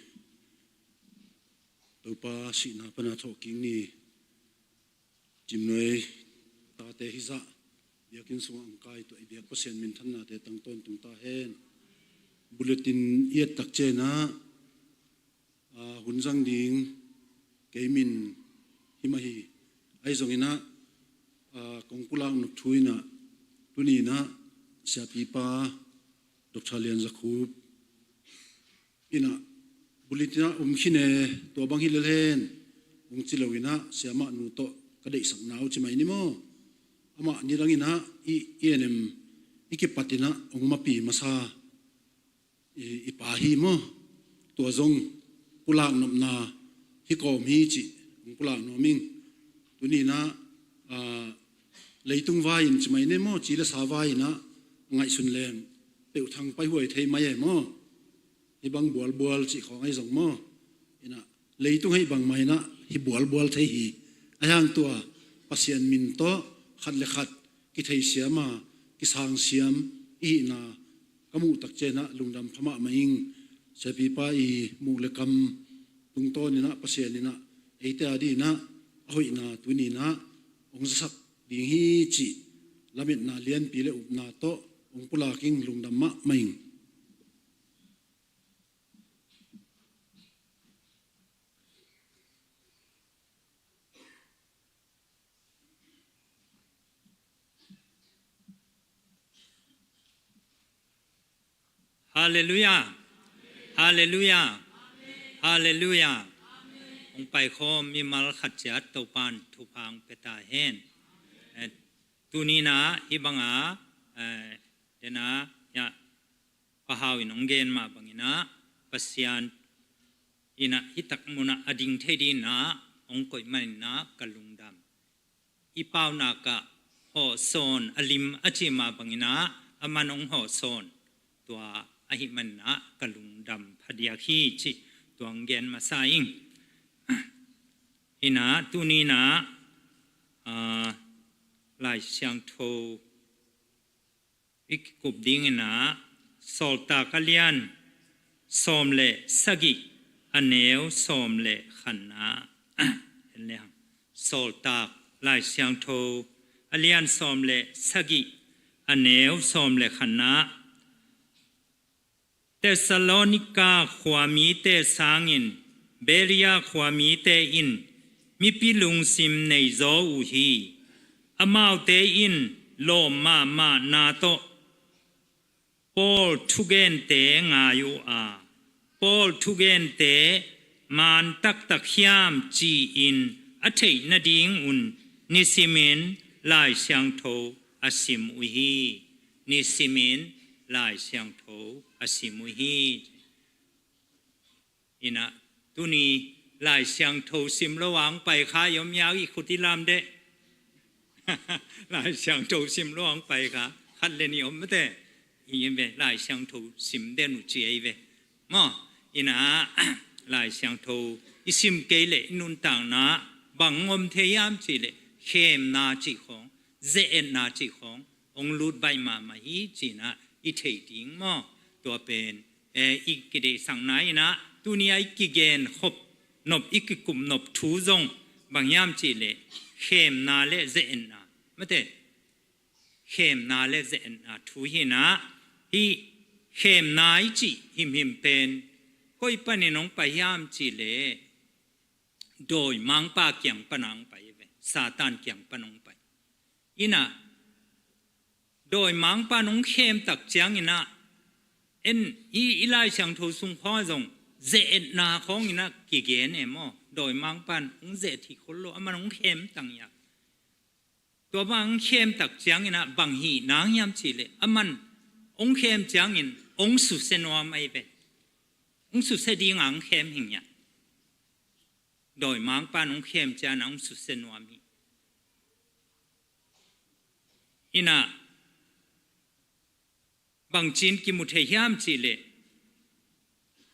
Topa sihna pana thawhkik ni, Cimnuai tate hizah biakinn sungah ang kai tuah i biak Pasian minthannate tang tawntung ta hen. Bulletin i et tak ciangin ah, hun zang ding kei min hi mah hi. Ahi zongin ah, kong pulak nop thu in ah, tuni in ah siapipa Doctor Lian Za Khup in ah, bulletin ah om khin e, tua bang hi lel hen, hong ci lo in ah, siamah nu tawh ka deihsak na uh ci mai ni maw? Amah nidang in ah i, i enem i kipat in ah hong mapi masa i, i pa hi maw? Tua zong pulak nopna hi kawm hi cih hong pulak nuam ing. Tuni in ah, leitung vai-in ci mai ni maw, ci le sa vai-in ah ngaihsun leng peuh thang paihuai thei mai e maw? Hih bang bualbual cih khawng ahi zong maw? In ah leitung hei bangmah in ah hih bualbual thei hi. Ahi hang tua Pasian min tawh khat le khat kitheisiam a, kisangsiam i hihna ka muh tak ciangin ah lungdam pha mahmah ing. Siapipa i muh le kam tungtawn in ah Pasian in ah eite a dingin ah a hoihna tuni in ah hong zasak ding hi cih lametna lianpi le upna tawh hong pulak ing. Lungdam mahmah ing. Halleluiah. Halleluiah. Halleluiah. Hong paikhawm mimal khat ciat Topan thupha hong pia ta hen. Eh, tuni in ah hih banga, eh, dena, ya, Pa Hau in hong gen mah bangin ah, Pasian in ah hih tak munah a ding thei dingin ah hong koih manin ah ka lungdam. I paunak ah hawhsawn a lim a ci mah bangin ah, a man hong hawhsawn tua ahih manin ah ka lungdam phadiak hi cih tua hong gen masa ing. In ah tuni in ah, ah, Lai Siangtho i kikup dingin ah, Sawltak a lian sawm le sagih, a neu sawm le khatna. En le hang. Sawltak Lai Siangtho a lian sawm le sagih, a neu sawm le khatna. Thessalonika khuamite sangin Berea khuamite in mipi lungsim neizaw uh hi. Amaute in lawm mahmahna tawh Paul thugente ngai uh a, Paul thugente maan taktak hiam ci-in a theih nadingun nisimin Lai Siangtho a sim uh hi. Nisimin Lai Siangtho a sim uh hi. In ah tuni Lai Siangtho sim lo a hong pai kha i om hiam, i khut i lam deh. Lai Siangtho sim lo a hong pai kha khat le nih om mate. I ve, Lai Siangtho sim den uh ci ei ve. Maw, in ah Lai Siangtho i sim kei leh i nuntakna bang om thei hiam cih leh khemna cih khawng, ze-etna cih khawng hong lut baih mahmah hi ci-in ah i theih ding maw? Tua pen, eh, i kideihsakna in ah tuni a i kigen khop nop, i kikup nop thu zong bang hiam cih leh khemna le ze-etna. Mate, khemna le ze-etna thu hi-in ah, hih khemna i cih himhim pen koi panin hong pai hiam cih leh dawimangpa kiang pana hong pai ve. Satan kiang pana hong pai. In ah dawimangpan hong khem tak ciangin ah, en, i, i Lai Siangtho sung khawng ah zong ze-etna khawng in ah kigen e maw? Dawimangpan hong ze-et hi khol lo, aman hong khem tang hi a. Tua bang hong khem tak ciangin ah bang hih nang hiam cih leh, aman hong khem ciangin hong susia nuam ahi ve. Hong susia ding a hong khem hi ing a. Dawimangpan hong khem ciangin ah hong susia nuam hi. In ah bangci-in kimu thei hiam cih leh,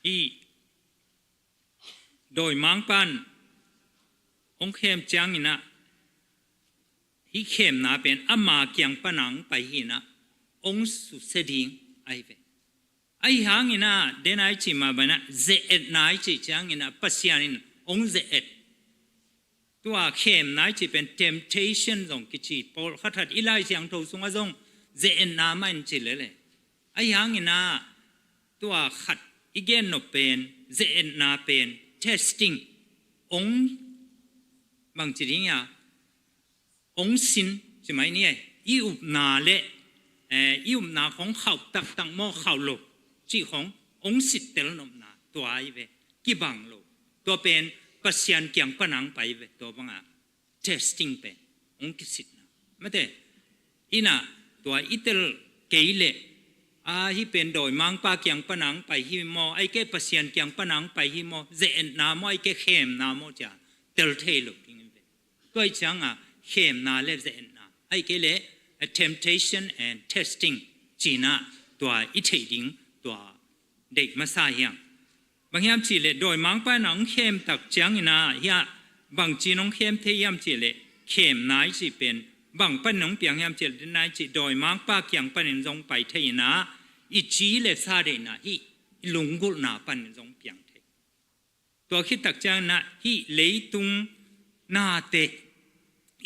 hih dawimangpan hong khem ciangin ah, hih khemna pen ama kiang pana hong pai hi-in ah, hong susia ding ahi ve. Ahi hangin ah, den a i cih mah bangin ah, ze-etna i cih ciangin ah, Pasian in hong ze-et. Tua khemna i cih pen temptation zong kici, pawlkhat khat i Lai Siangtho sungah zong ze-etna mah in ci lel e. Ahi hangin ah, tua khat i gen nop pen, ze-etna pen, testing, hong, bangci ding a, hong sin, ci mai ni e, i upna le, eh, i upna khawng khauh taktak maw khauh lo, cih khawng hong sittel nopna, tua ahi ve, kibang lo. Tua pen Pasian kiang pan a hong pai ve, tua bang a testing pen, hong kisitna. Mate, in ah, tua i tel kei leh, a, hih pen dawimangpa kiang pan a hong pai hi maw, ahih kei leh Pasian kiang pan a hong pai hi maw, ze-etna maw, ahih kei leh khemna maw, ci a tel thei lo ding hi ve. Tua ahih ciang a, khemna le ze-etna, ahih kei leh, a, temptation and testing, ci-in ah, tua i theih ding, tua deih masa hi hang. Bang hiam cih leh, dawimangpa in ah hong khem tak ciangin ah, hiah, bangci in hong khem thei hiam cih leh, khemna i cih pen, bang panin hong piang hiam cih leh, den a i cih, dawimangpa kiang panin zong pai thei in ah, i ci le sa deihna, hih, i lunggulhna panin zong piang thei. Tua khit tak ciangin ah, hih leitung nate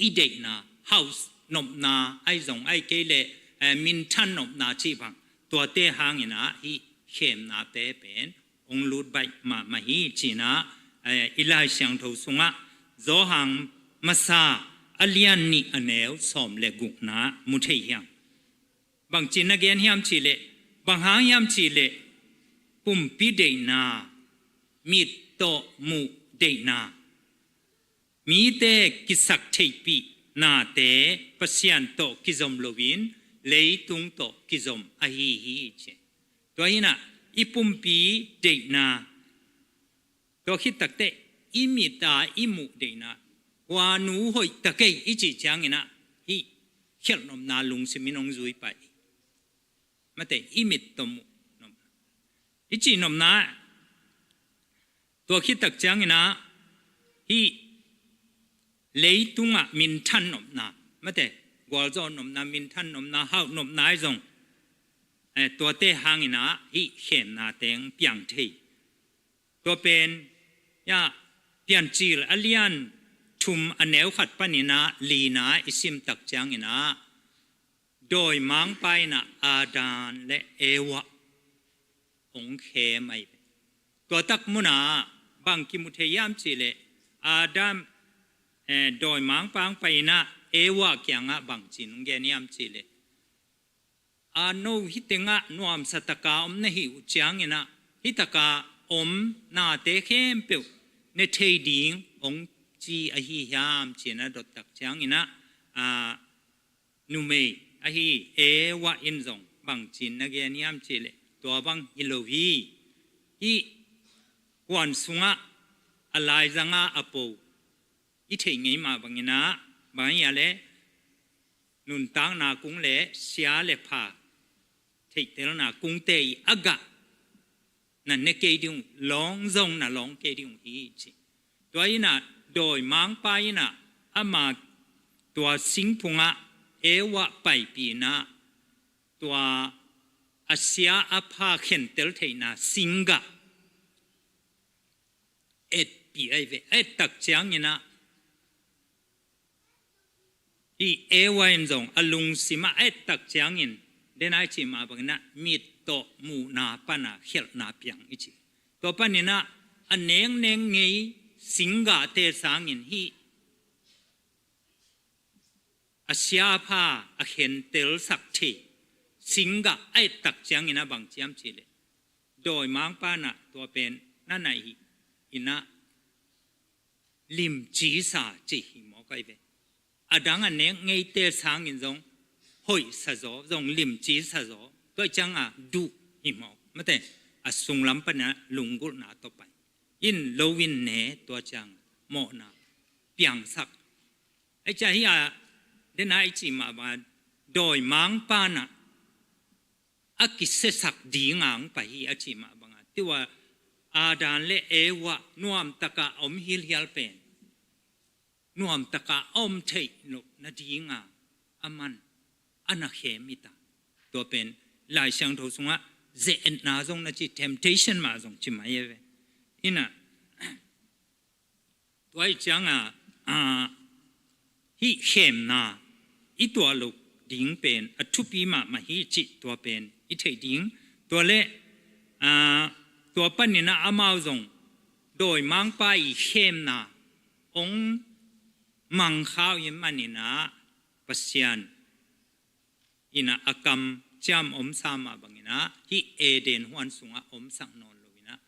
i deihna, house nopna ahi zong, ahih kei leh, eh, minthan nopna cih bang, tuate hangin ah hih khemnate pen hong lut baih mahmah hi, ci-in ah, eh, i Lai Siangtho sungah Johan masa a lian nih a neu sawm le gukna mu thei hi hang. Bangci na gen hiam cih leh, bang hang hiam cih leh, pumpi deihna, mit tawh muh deihna, mite kisaktheihpih nate, Pasian tawh kizom loin, leitung tawh kizom ahi hi, ci. Tua hi-in ah, i pumpi deihna, tua khit takteh, i mit a i muh deihna, huanu hoih ta kei i cih ciangin ah, hih khialh nopna lungsim in hong zui pah hi. Mate, i mit tawh muh nopna, i cih nopna, tua khit tak ciangin ah, hih leitungah minthan nopna, mate, gualzawh nopna, minthan nopna, hauh nopna ahi zong, eh, tuate hangin ah hih khemnate hong piang thei. Tua pen, ya, Piancil a lian thum a neu khat panin ah lina i sim tak ciangin ah, dawimangpa in ah Adam le Eva hong khem ahi ve. Tua tak munah bang kimu thei hiam cih leh, Adam, eh, dawimangpa hong pai in ah Eva kiangah bangci in hong gen hiam cih leh, a, no hih tengah nuamsa taka om na hih uh ciangin ah, hih taka om nate khempeuh ne thei ding hong ci ahi hiam, ci-in a dot tak ciangin ah, a, numei ahi Eva in zong bangci in na gen hiam cih leh, tua bang hi lo hi. Hih huan sungah a laizang a a po i theih ngei mah bangin ah, bang hiam cih leh, nuntakna kung le sia le pha theihtelna kungte i a gah na ne kei ding uh, lawng zong na lawng kei ding uh hi, ci. Tua in ah dawimangpa in ah ama tua singphungah Eva paipih in ah, tua a sia a pha khentel theihna singgah etpih ahi ve. A et tak ciangin ah, hih Eva in zong a lungsim ah a et tak ciangin, den a i cih mah bangin ah mit tawh muhna pan a khialhna piang i ci. Tua panin ah a neknek ngei singgahte sangin hih a sia a pha a khentelsak thei singgah a et tak ciangin ah bang ci hiam cih leh, dawimangpa in ah tua pen na naih hi in ah, limci sa ci hi mawk ahi ve. A dang a nek ngeite sangin zong hoih sa zaw, zong limci sa zaw. Tua ciang a duh hi mawk. Mate, a sunglam pan a lunggulhna tawh pai in, lo in ne, tua ciang mawhna piangsak. Ahi ciang hih a, den a i cih mah bang a, dawimangpa in ah a kisiasak ding a hong pai hi a cih mah bang a, tua Adam le Eva nuamtak a om hilhial pen nuamtak a a om theih loh nading a, aman a na khem hi ta. Tua pen Lai Siangtho sungah Ze-etna zong na ci, temptation mah zong ci mai e ve. Ina, tua i cianga, a, hih khemna i tuah loh ding pen a thupi mahmah hi cih tua pen i theih ding. Tua le, a, tua paninah amau zong dawimangpa i khemna ong mangkha uh i maninah Pasian inah a kam ciam omsa mah banginah hih Eden huan sungah omsak nawn loinah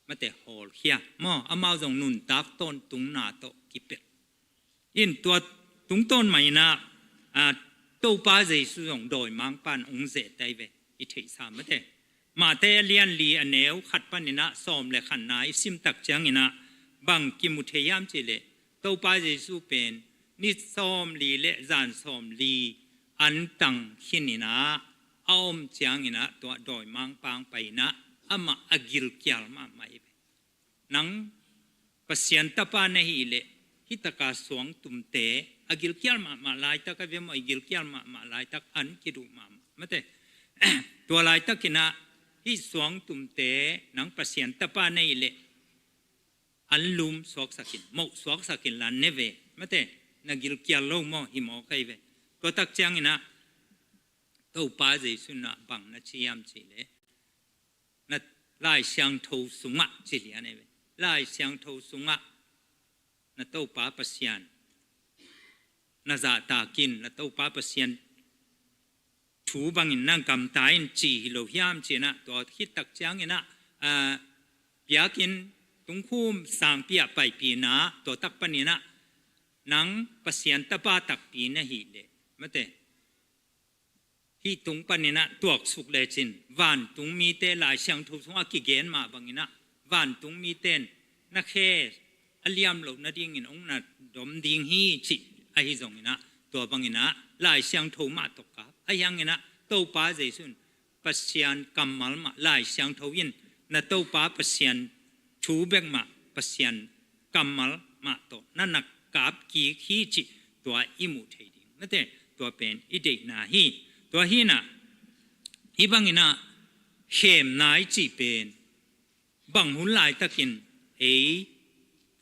mate hawlkhia maw, amau zong nuntak tawntungna tawh kipelh. In tua tungtawn mah inah, a, Topa Jesu zong dawimangpan ong zehtai ve i theihsa mate. Mate a lian li a neu khat paninah sawm le khatna i simtak cianginah bang kimu thei hiam cihleh Topa Jesu pen ni sawm li le zan sawm li an tang khininah a om cianginah tua dawimangpang painah amah a gilkial mahmah i ve. Nang Pasian tapa na hih leh hih taka suangtumte a gilkial mahmah laitak a ve maw, i gilkial mahmah laitak an kiduh mahmah mate. Tua laitakinah hih suangtumte nang Pasian tapa na hih leh an lum suaksakin, moh suaksakin lan ne ve mate, na gilkial lo maw, hi mawk ai ve. Tua tak cianginah Topa Jesu inah bang na ci hiam cihleh na Lai Siangtho sungah ci lian e ve. Lai Siangtho sungah na Topa Pasian na zahtakin na Topa Pasian thu bangin na gamta in ci hi lo hiam cinah tua khittak cianginah, a, biakinn tungkhum sangpi ah paipihna tua tak paninah nang Pasian tapa takpi na hih leh mate hih tung paninah tuaksuk lecin vantung mite Lai Siangtho sungah kigen mah banginah vantung mite in na khe a liam loh nadingin ong na dom ding hi cih ahi zonginah tua banginah Lai Siangtho mah tawh kap ahi hanginah Topa Jesu in Pasian kammal mah Lai Siangtho in na Topa Pasian thu bek mah Pasian kammal mah tawh na na kap kik hi cih tua i muh thei ding mate, tua pen i deihna hi. Tua hinah i banginah khemna i cih pen bang hun laitakin ei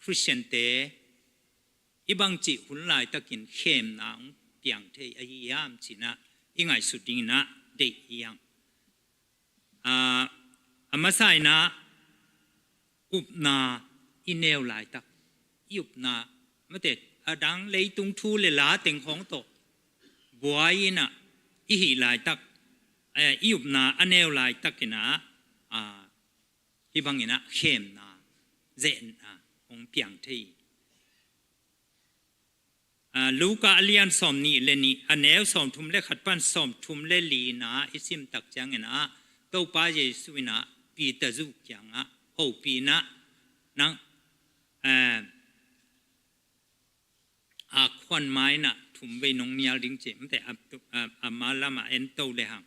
Khristiante i bangcih hun laitakin khemna ong piang thei ahi hiam cinah i ngaihsut dinginah deih hi hang. A, a masa inah upna i neu laitak i upna mate a dang leitung thu le la teng khawng tawh buai inah i hih laitak, a, i upna a neu laitakinah, a, hih banginah khemna zeetna hong piang thei hi. A, Luka a lian sawm nih le nih a neu sawm thum le khat pan sawm thum le lina i simtak cianginah Topa Jesu inah Peter zu kiangah hopih inah nang, a, a khuan ma inah thum vei nong nial ding ci mate, a, a, a ma lamah ento le hang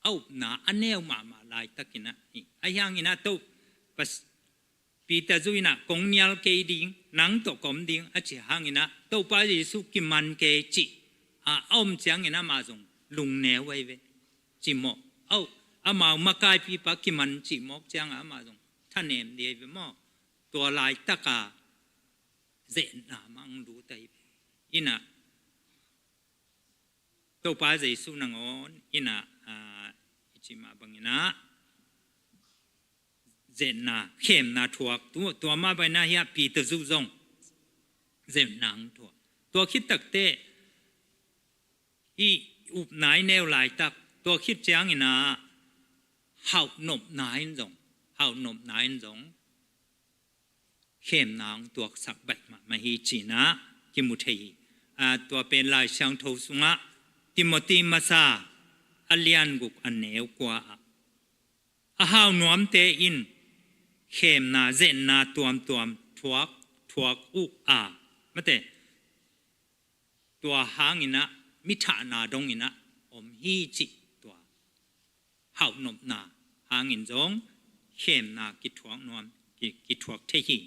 a upna a neu mahmah laitakinah hi. Ahi hanginah to Peter zu inah kong nial kei ding, nang tawh ka om ding a ci hanginah Topa Jesu kiman kei cih a, a om ciangin amah zong lungneu ai ve. Cimawh au, amau makaipipa kiman cimawk ciangah amah zong thanem dih ai ve maw? Tua laitaka zeetna mah ang lut ai ve. Inah Topa Jesu nangawn inah, a, i cih mah banginah zeetna, khemna thuak, tu, tua mah banginah hiah Peter zu zong zeetna ang thuak. Tua khit takteh i upna i neu laitak, tua khit cianginah hauhnopna in zong, hauhnopna in zong khemna hong tuaksak baih mahmah hi cinah kimu thei hi. A, tua pen Lai Siangtho sungah Timothy masa a lian guk a neu kua ah a hau nuamte in khemna, zeetna tuamtuam thuak, thuak uh a, mate, tua hanginah mi thahna donginah om hi cih tua hauhnopna hangin zong khemna kithuak nuam, ki, kithuak thei hi.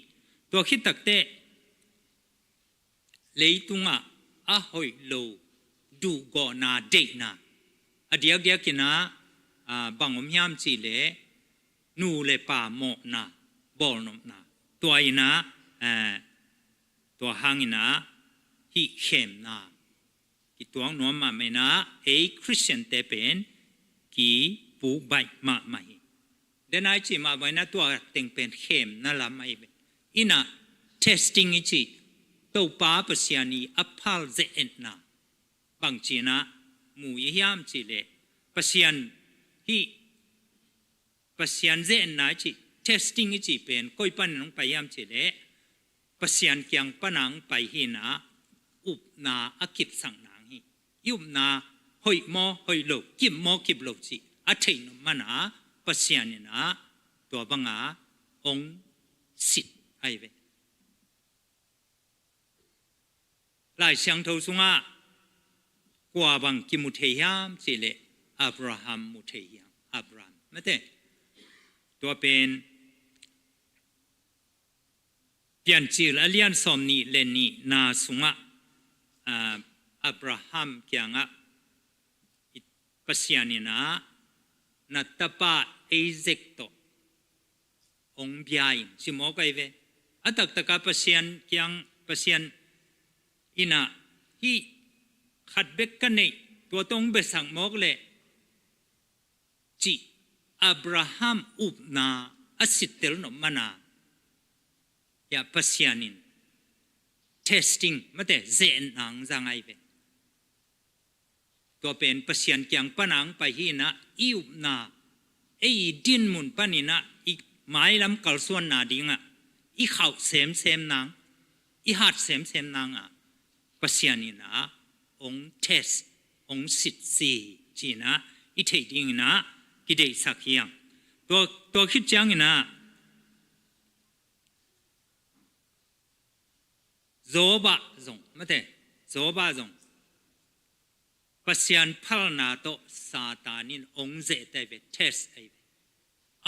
Tua khit takteh leitungah a hoih lo duhgawhna, deihna a diakdiakinah ah, bang om hiam cih leh nu le pa mawhna, bawlnopna, tua in ah, eh, tua hang in ah hih khemna kituak nuam mahmah in ah, ei Khristiante pen kipuk baih mahmah hi. Denai cih mah bang in ah tua teng pen khemna lam ahi ve. In ah testing i cih, Topa Pasian i a phal ze-etna bang ci in ah mu i hiam cih leh, Pasian hih Pasian ze-etna i cih, testing i cih pen koi panin hong pai hiam cih leh, Pasian kiang pana hong pai hi in ah, upna a kipsak nang hi. I upna hoih maw hoih lo, kip maw kip lo cih a theih nop man ah, Pasian in ah tua bang a hong sit ahi ve. Lai Siangtho sungah kua bang kimu thei hiam cih leh, Abraham mu thei hiam. Abraham, mate. Tua pen Piancil a lian sawmnih le nihna sungah, ah, Abraham kiangah, i Pasian in ah na tapa Isaac tawh hong bia in, ci mawk ahi ve. A taktak a Pasian kiang, Pasian in ah hih khat bek ka neih, tua tawh hong biasak mawk leh cih Abraham upna a sittel nop man ah, hia Pasian in testing, mate, ze-etna hong zang ahi ve. Tua pen Pasian kiang pana hong pai hi in ah, i upna, ei i dinmun panin ah i mailam kalsuanna dingah i khauh semsem nang, i hat semsem nang ah, Pasian in ah hong test, hong sitsi ci in ah i theih ding in ah kideihsak hi hang. Tua, tua khit ciangin ah Job ah zong, mate, Job ah zong Pasian phalna tawh Satan in hong ze-et ahi ve, test ahi ve.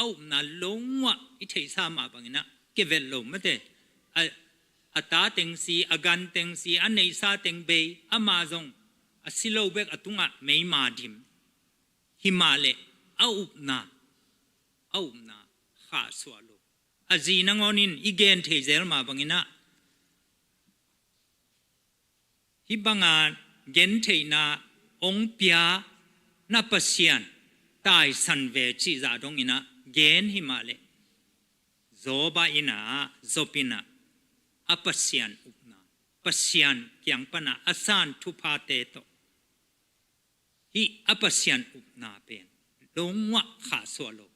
A upna lungua i theihsa mah bangin ah kivet lo, mate. A, a ta teng si, a gan teng si, a neihsa teng bei, amah zong a si lo bek a tungah meima dim. Hi mah leh a upna, a upna khahsuah lo. A zi nangawn in i gen thei zel mah bangin ah, hih banga gentheihna hong pia na Pasian taisan ve cih zah dongin ah gen hi mah leh, Job ah in ah, Job in ah a Pasian upna, Pasian kiang pana a san thuphate tawh hih a Pasian upna pen lungua khahsuah lo,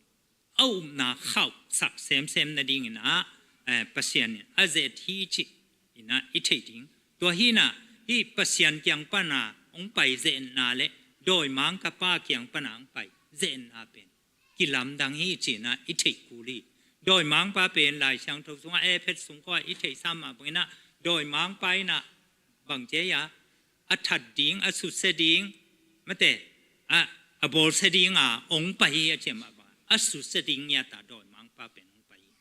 a upna khauhsak semsem nadingin ah, eh, Pasian in a ze-et hi cih in ah i theih ding. Tua hi in ah hih Pasian kiang pana hong pai ze-etna le dawimangpa kiang pana hong pai ze-etna pen kilamdang hi cih in ah i theih kul hi. Dawimangpa pen Lai Siangtho sungah, Efesa sung khawng ah i theihsa mah bangin ah, dawimangpa in ah bang ci hiam, a that ding, a susia ding, mate, a, a bawlsia ding a hong pai hi a ci mah bang, a susia ding ngiat a dawimangpa pen hong pai hi.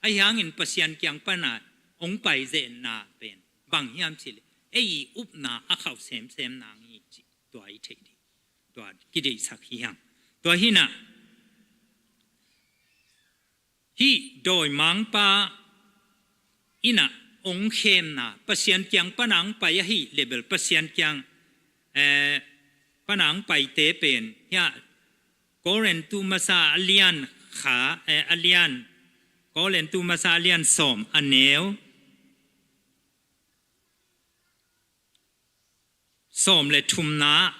Ahi hangin Pasian kiang pana hong pai ze-etna pen bang hiam cih leh, ei i upna a khauh semsem nang hi cih tua i theih ding, tua kideihsak hi hang. Tua hi in ah hih dawimangpa in ah hong khemna, Pasian kiang pana hong pai ahih leh bel, Pasian kiang, eh, pana hong paite pen hia, Korintu masa a lian khat, eh, a lian, Korintu masa a lian sawm, a neu sawm le thumna,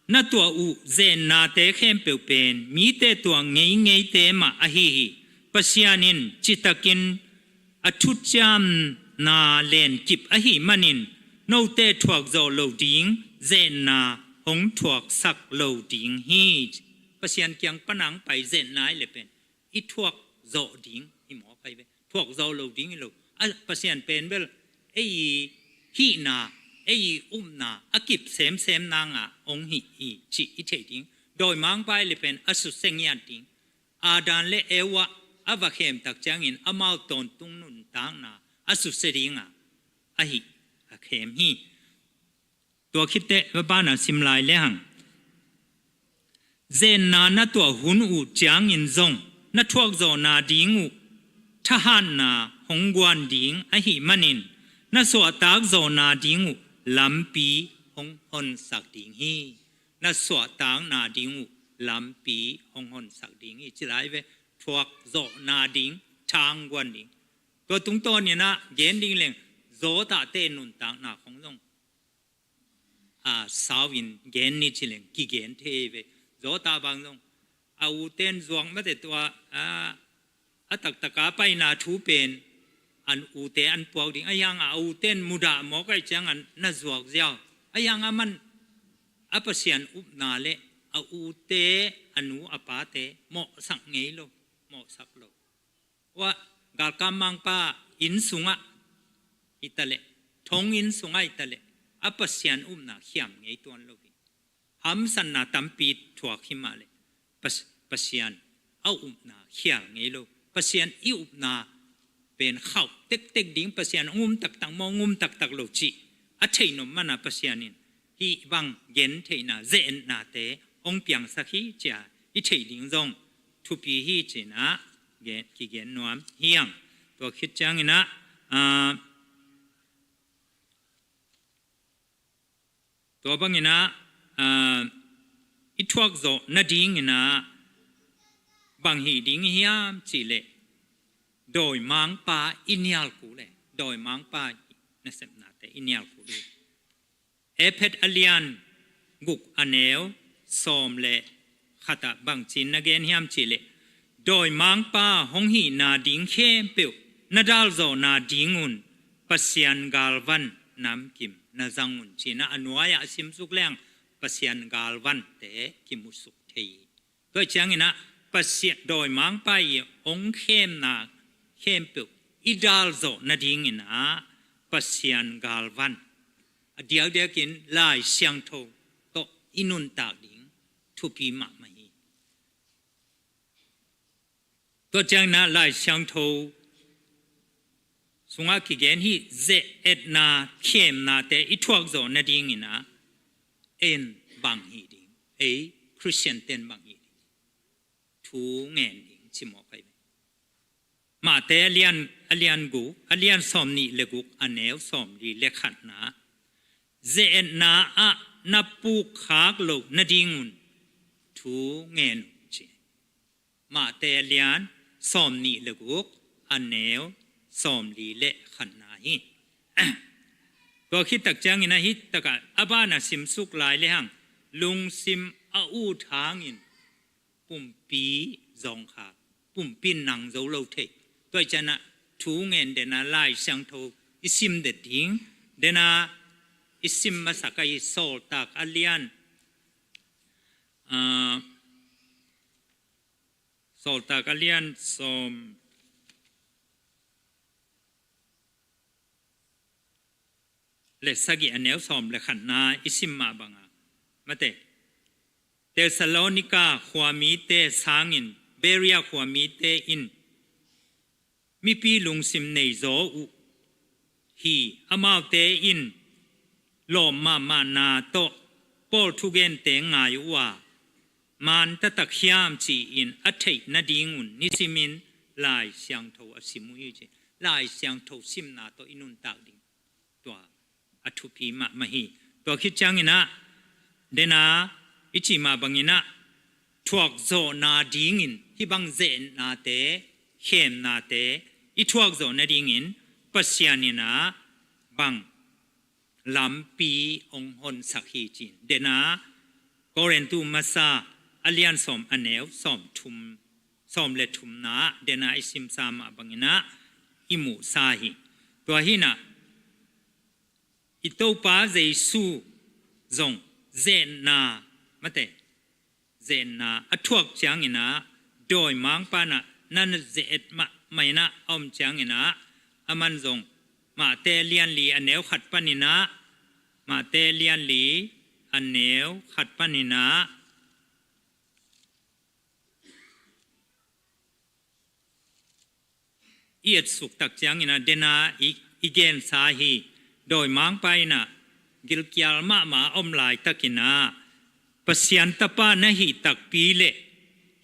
na tuah uh ze-etnate khempeuh pen mite tuah ngeingeite mah ahi hi. Pasian in citakin a thuciamna lenkip ahih manin, note thuak zawh loh ding ze-etna hong thuaksak lo ding hi. Pasian kiang pana hong pai ze-etna ahih leh pen i thuak zawh ding hi mawk ahi ve. Thuak zawh lo ding hi lo. A, Pasian pen bel ei i hihna, ei i upna a kip semsem nang a hong hih hi cih i theih ding. Dawimangpa ahih leh pen a susia ngiat ding. Adam le Eva a va khem tak ciangin amau tawntung nuntakna a susia ding a, ahi, a khem hi. Tua khit teh va pana sim lai le hang. Ze-etna na tuah hun uh ciangin zong na thuakzawh nading uh thahatna hong guan ding ahih manin na suahtak zawh nading uh lampi hong honsak ding hi. Na suahtak nading uh lampi hong honsak ding hi ci lai ve. Thuakzawh nading thang guan ding. Tua tungtawn in ah gen ding leng Zawtahte nuntakna khong zong a sau in gen ni ci leng kigen thei ve. Zawtah bang zong a uten zuak mate tua a, a taktak a paina thu pen an ute an puak ding a hiang a, a uten mudah mawk ahih ciang an na zuak ziau a hiang a man a Pasian upna le a ute a nu a pate mawhsak ngei lo, mawhsak lo. Ua galkam mangpa inn sungah hi ta leh, thong inn sungah hi ta leh a Pasian upna khiam ngei tuan lo hi. Hamsatna tampi thuak hi mah leh Pas- Pasian a upna khial ngei lo. Pasian i upna pen khauh tektek ding, Pasian hong um taktak maw, hong um taktak lo cih a theih nop mana Pasian in hih bang gen theihna ze-etnate hong piangsak hi cia i theih ding zong thupi hi cin ah gen- kigen nuam hiang. Tua khit ciangin ah, aa, tua bangin ah, aa, i thuakzawh nadingin ah bang hih ding hiam cih leh dawimangpa i nial kul leh, dawimangpa nasepnate i nial kul hi. Efesa a lian guk a neu sawm le khat ah bangci-in na gen hiam cih leh dawimangpa hong hihna ding khempeuh na dalzawh nadingun Pasian galvan namkim na zang un cin ah a nuai-ah a simsuk leng Pasian galvante kimusuk thei hi. Tua ciangin ah Pasian dawimangpa i hong khemna khempeuh i dalzawh nadingin ah Pasian galvan a diakdiakin Lai Siangtho tawh i nuntak ding thupi mahmah hi. Tua ciangin ah Lai Siangtho sungah kigen hih ze-etna khemnate i thuakzawh nadingin ah en bang hi ding, ei Khristian ten bang hi ding thu ngen ding ci mawk ahi. Mate a lian, a lian guk, a lian sawm nih le guk a neu sawm li le khatna, ze-etna ah na pukkhak loh nadingun thu ngen uh ci. Mate a lian sawm nih le guk a neu sawm li le khatna hi. Tua khit tak ciangin ah hih takah a banah simsuk lai lehang lungsim a ut hangin pumpi zawngkhak, pumpi in nang zo lo thei. Tua ciangin ah thu ngen den a Lai Siangtho i sim det ding. Den a i sim masak ahi Sawltak a lian, aa, Sawltak a lian sawm le sagih a neu sawm le khatna i sim mah banga, mate, Thessalonika khuamite sangin Berea khuamite in mipi lungsim nei zaw uh hi. Amaute in lawm mahmahna tawh Paul thugente ngai uh a, man taktak hiam ci-in a theih nadingun nisimin Lai Siangtho a sim uh hi ci. Lai Siangtho simna tawh i nuntak ding tua a thupi mahmah hi. Tua khit ciangin ah den a i cih mah bangin ah thuakzawh nadingin hih bang ze-etnate, khemnate i thuakzawh nadingin Pasian in ah bang lampi hong honsak hi ci-in den a Korintu masa a lian sawm a neu sawm thum, sawm le thumna ah den a i simsa mah bangin ah i muhsa hi. Tua hi-in ah i Topa Jesu zong ze-etna, mate, ze-etna a thuak ciangin ah dawimangpa in ah na ze-et mahmah in ah a om ciangin ah aman zong Mate lian li a neu khat panin ah, Mate lian li a neu khat panin ah i etsuk tak ciangin ah den a i, i gensa hi. Dawimangpa in ah gilkial mahmah a om laitakin ah Pasian tapa na hih takpi leh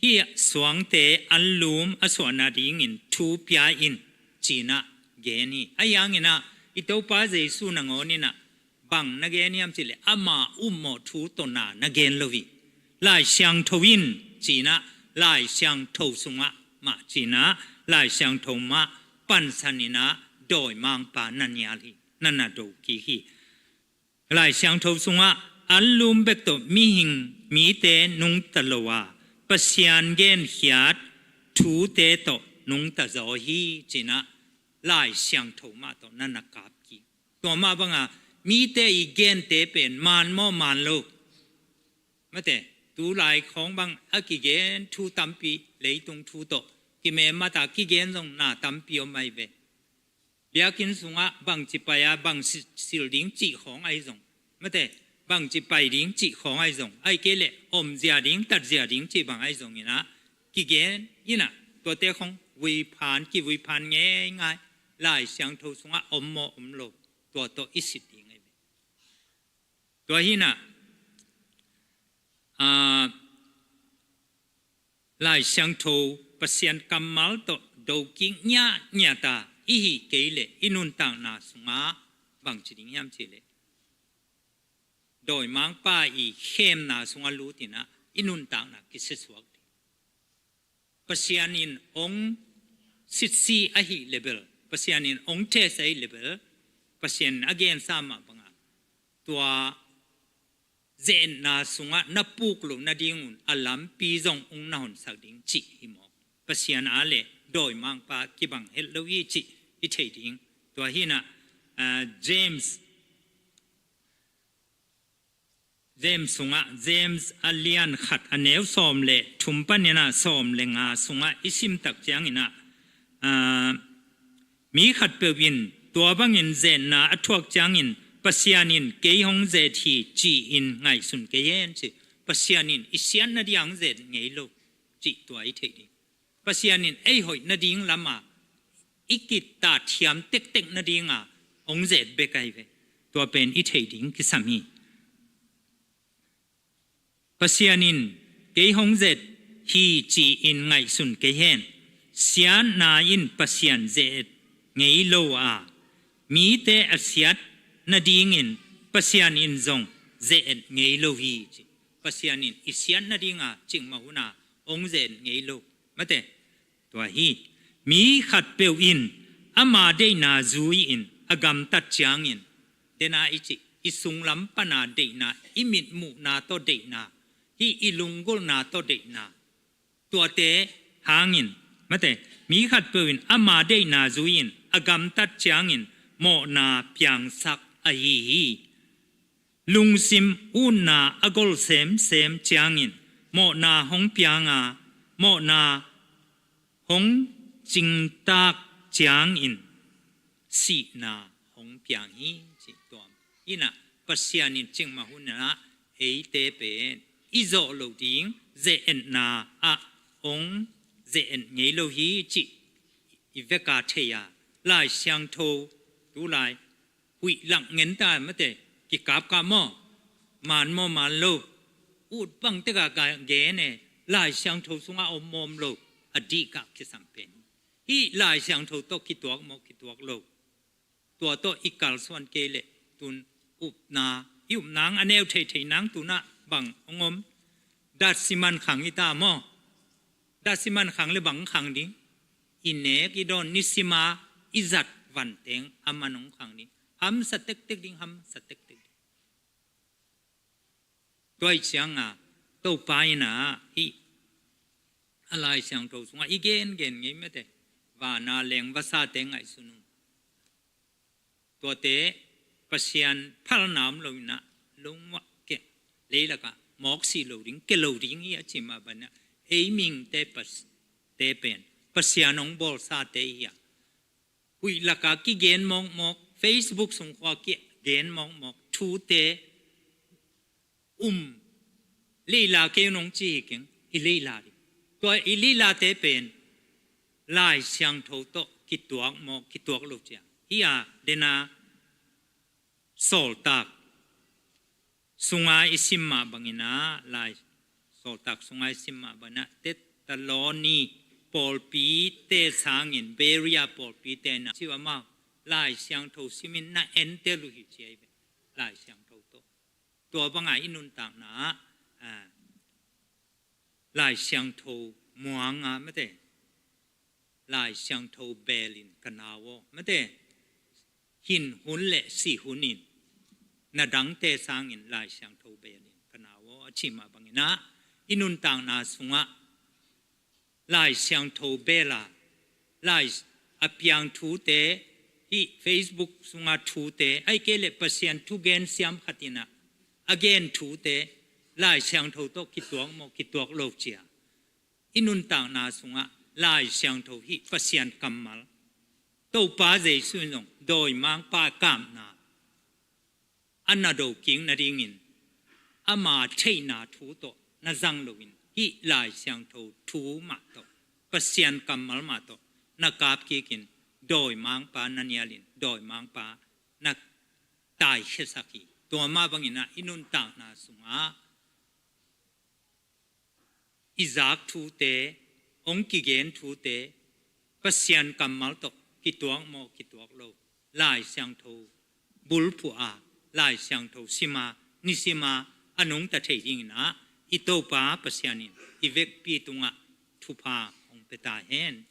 hih suangte anlum a suah nadingin thu pia in, ci-in ah gen hi. Ahi hangin ah i Topa Jesu nangawn in ah bang na gen hiam cih leh ama upmawh thu tawh na na gen lo hi. Lai Siangtho in, ci-in ah Lai Siangtho sungah mah, ci-in ah Lai Siangtho mah pansan in ah dawimangpa na nial hi, na na do kik hi. Lai Siangtho sungah anlum bek tawh mihing, mite nungta lo a, Pasian genkhiat thute tawh nungta zaw hi, ci-in ah Lai Siangtho mah tawh na na kap kik. Tua mah banga mite i gente pen man maw man lo? Mate, tu lai khawng bang a kigen thu tampi, leitung thu tawh kimem mata kigen zong na tampi om ahi ve. Biakinn sungah bangci pai a, bangci sil ding cih khawng ahi zong, mate, bangci pai ding cih khawng ahi zong, ahi kei leh omzia ding, tatzia ding cih bang ahi zongin ah kigen in ah, tuate khawng vuiphan, kivuiphan ngeingai. Lai Siangtho sungah om maw om lo, tua tawh i sit ding ahi ve. Tua hi in ah, aa, Lai Siangtho Pasian kammal tawh do kik ngiatngiat a i hih kei leh i nuntakna sungah bangci ding hiam cih leh dawimangpa i khemna sungah lut in ah i nuntakna kisiasuak ding. Pasian in hong sitsi ahih leh bel, Pasian in hong test ahih leh bel, Pasian in a gensa mah banga tua ze-etna sungah na puk loh nadingun a lampi zong hong na honsak ding cih hi maw? Pasian a leh dawimangpa kibang het lo hi cih i thei ding. Tua hi in ah, ah, James, James sungah, James a lian khat a neu sawm le thum panin ah sawm le nga sungah i sim tak ciangin ah, ah, mi khatpeuh in tua bangin ze-etna a thuak ciangin Pasian in kei hong ze-et hi ci-in ngaihsun kei hen ci. Pasian in i siatna ding a hong ze-et ngei lo cih tua i theih ding. Pasian in ei hoih nading lama i kitahthiam tektek nadinga hong ze-et bek ahi ve. Tua pen i theih ding kisam hi. Pasian in kei hong ze-et hi ci-in ngaihsun kei hen. Siatna in Pasian ze-et ngei lo a, mite a siat nadingin Pasian in zong ze-et ngei lo hi ci. Pasian in i siat nadinga cikmah huna hong ze-et ngei lo. Mate, tua hi. Mi khatpeuh in ama deihna zui-in a gamtat ciangin, dena i cih, i sunglam pana deihna, i mitmuhna tawh deihna, hih i lunggulhna tawh deihna, tuate hangin, mate, mi khatpeuh in ama deihna zui-in a gamtat ciangin mawhna piangsak ahi hi. Lungsim utna a gol semsem ciangin mawhna hong piang a, mawhna hong cingtak ciangin sihna hong piang hi, ci tuam. Hi in ah Pasian in cikmah huna eite pen i zawh loh ding ze-etna ah hong ze-et ngei lo hi cih i veka thei a, Lai Siangtho tu lai huih lak ngenta, mate, kikapkap maw, man maw man lo, ut bang tekah gen e, Lai Siangtho sungah om maw om lo, a dihkah kisam pen hi. Lai Siangtho tawh kituak maw kituak lo, tua tawh i kalsuan kei leh tun upna, i upna a neu theithei nang tunah bang hong om? Datsi man khang i ta maw? Datsi man khang le bang khang ding? I nek i dawn nisima i zat vanteng a man hong khang ding. Hamsa tektek ding, hamsa tektek ding. Tua i cianga Topa in ah hih a Lai Siangtho sungah i gengen ngei, mate, vana leng vasate ngaihsun un. Tuate Pasian phalna om lo in ah lungmuah keh, leilakah mawk si lo ding, keh lo ding hi a ci mah banah, ei mihingte pas-, te pen Pasian hong bawlsate hi a, huih lakah kigen mawkmawk, Facebook sung khua kigen mawkmawk thute um, leila kei un hong ci hi keng, i leila ding. Tua i leilate pen Lai Siangtho tawh kituak maw kituak lo ciang hi a, dena Sawltak sunga i sim mah bangin ah, Lai Sawltak sunga i sim mah bangin ah, Thessaloni pawlpite sangin Berea pawlpite na ciu amau Lai Siangtho simin na entel uh hi ci ahi ve. Lai Siangtho tawh. Tua banga i nuntakna ah, ah, Lai Siangtho muanga mate, Lai Siangtho belin ka nau aw mate, hin hun le sih hunin na dangte sangin Lai Siangtho belin ka nau aw a cih mah bangin ah, i nuntakna sungah Lai Siangtho bela, Lai a piang thute, hih Facebook sunga thute, ahih kei leh Pasian thugen siam khat in ah a gen thute, Lai Siangtho tawh kituak maw, kituak lo cia i nuntakna sungah Lai Siangtho hih Pasian kammal, Topa Jesu in zong dawimangpa kapna a na do kik nadingin ama theihna thu tawh na zang loin hih Lai Siangtho thu mah tawh, Pasian kammal mah tawh na kap kikin dawimangpa na nialin dawimangpa na taikhiasak hi. Tua mah bangin ah i nuntakna sungah i zak thute, hong kigen thute, Pasian kammal tawh kituak maw, kituak lo, Lai Siangtho bulphuh a, Lai Siangtho sima, nisima a nungta thei dingin ah i Topa Pasian in i vekpi tungah thupha hong pia ta hen.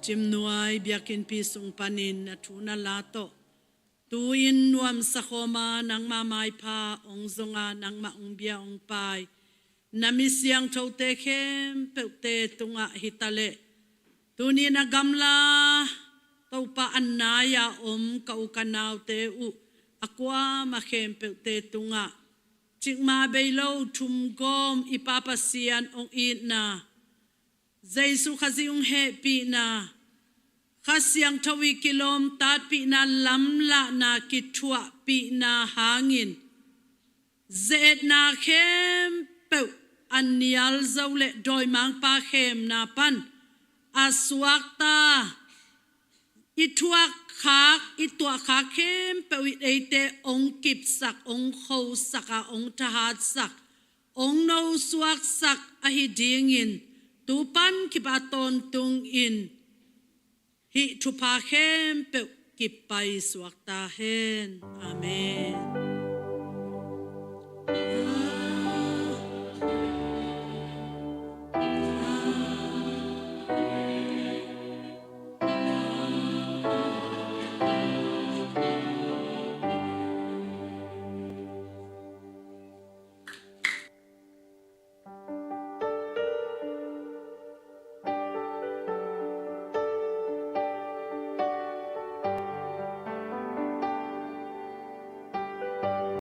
Cimnuai biakinnpi sung panin na thu na la tawh tu-in nuamsa khawma nangmah maipha hong zonga nangmah hong bia hong pai na mi siangthote khempeuhte tungah hitaleh, tuni na gamla Topa an nai-a om ka u ka naute uh a kuama khempeuhte tungah cikmah bei lo thumgawm i Pa Pasian hong itna, Jesu Khazih hong hehpihna, Kha Siangtho i kilawm tatpihna lamlahna kithuahpihna hangin ze-etna khempeuh a nial zo le dawimangpa khemna pan a suakta i thuakkhak i tuahkhak khempeuh i eite hong kipsak hong khosak a hong thahatsak hong nosuaksak ahi dingin tu pan kipah tawntungin hih thupha khempeuh kipai suakta hen. Amen.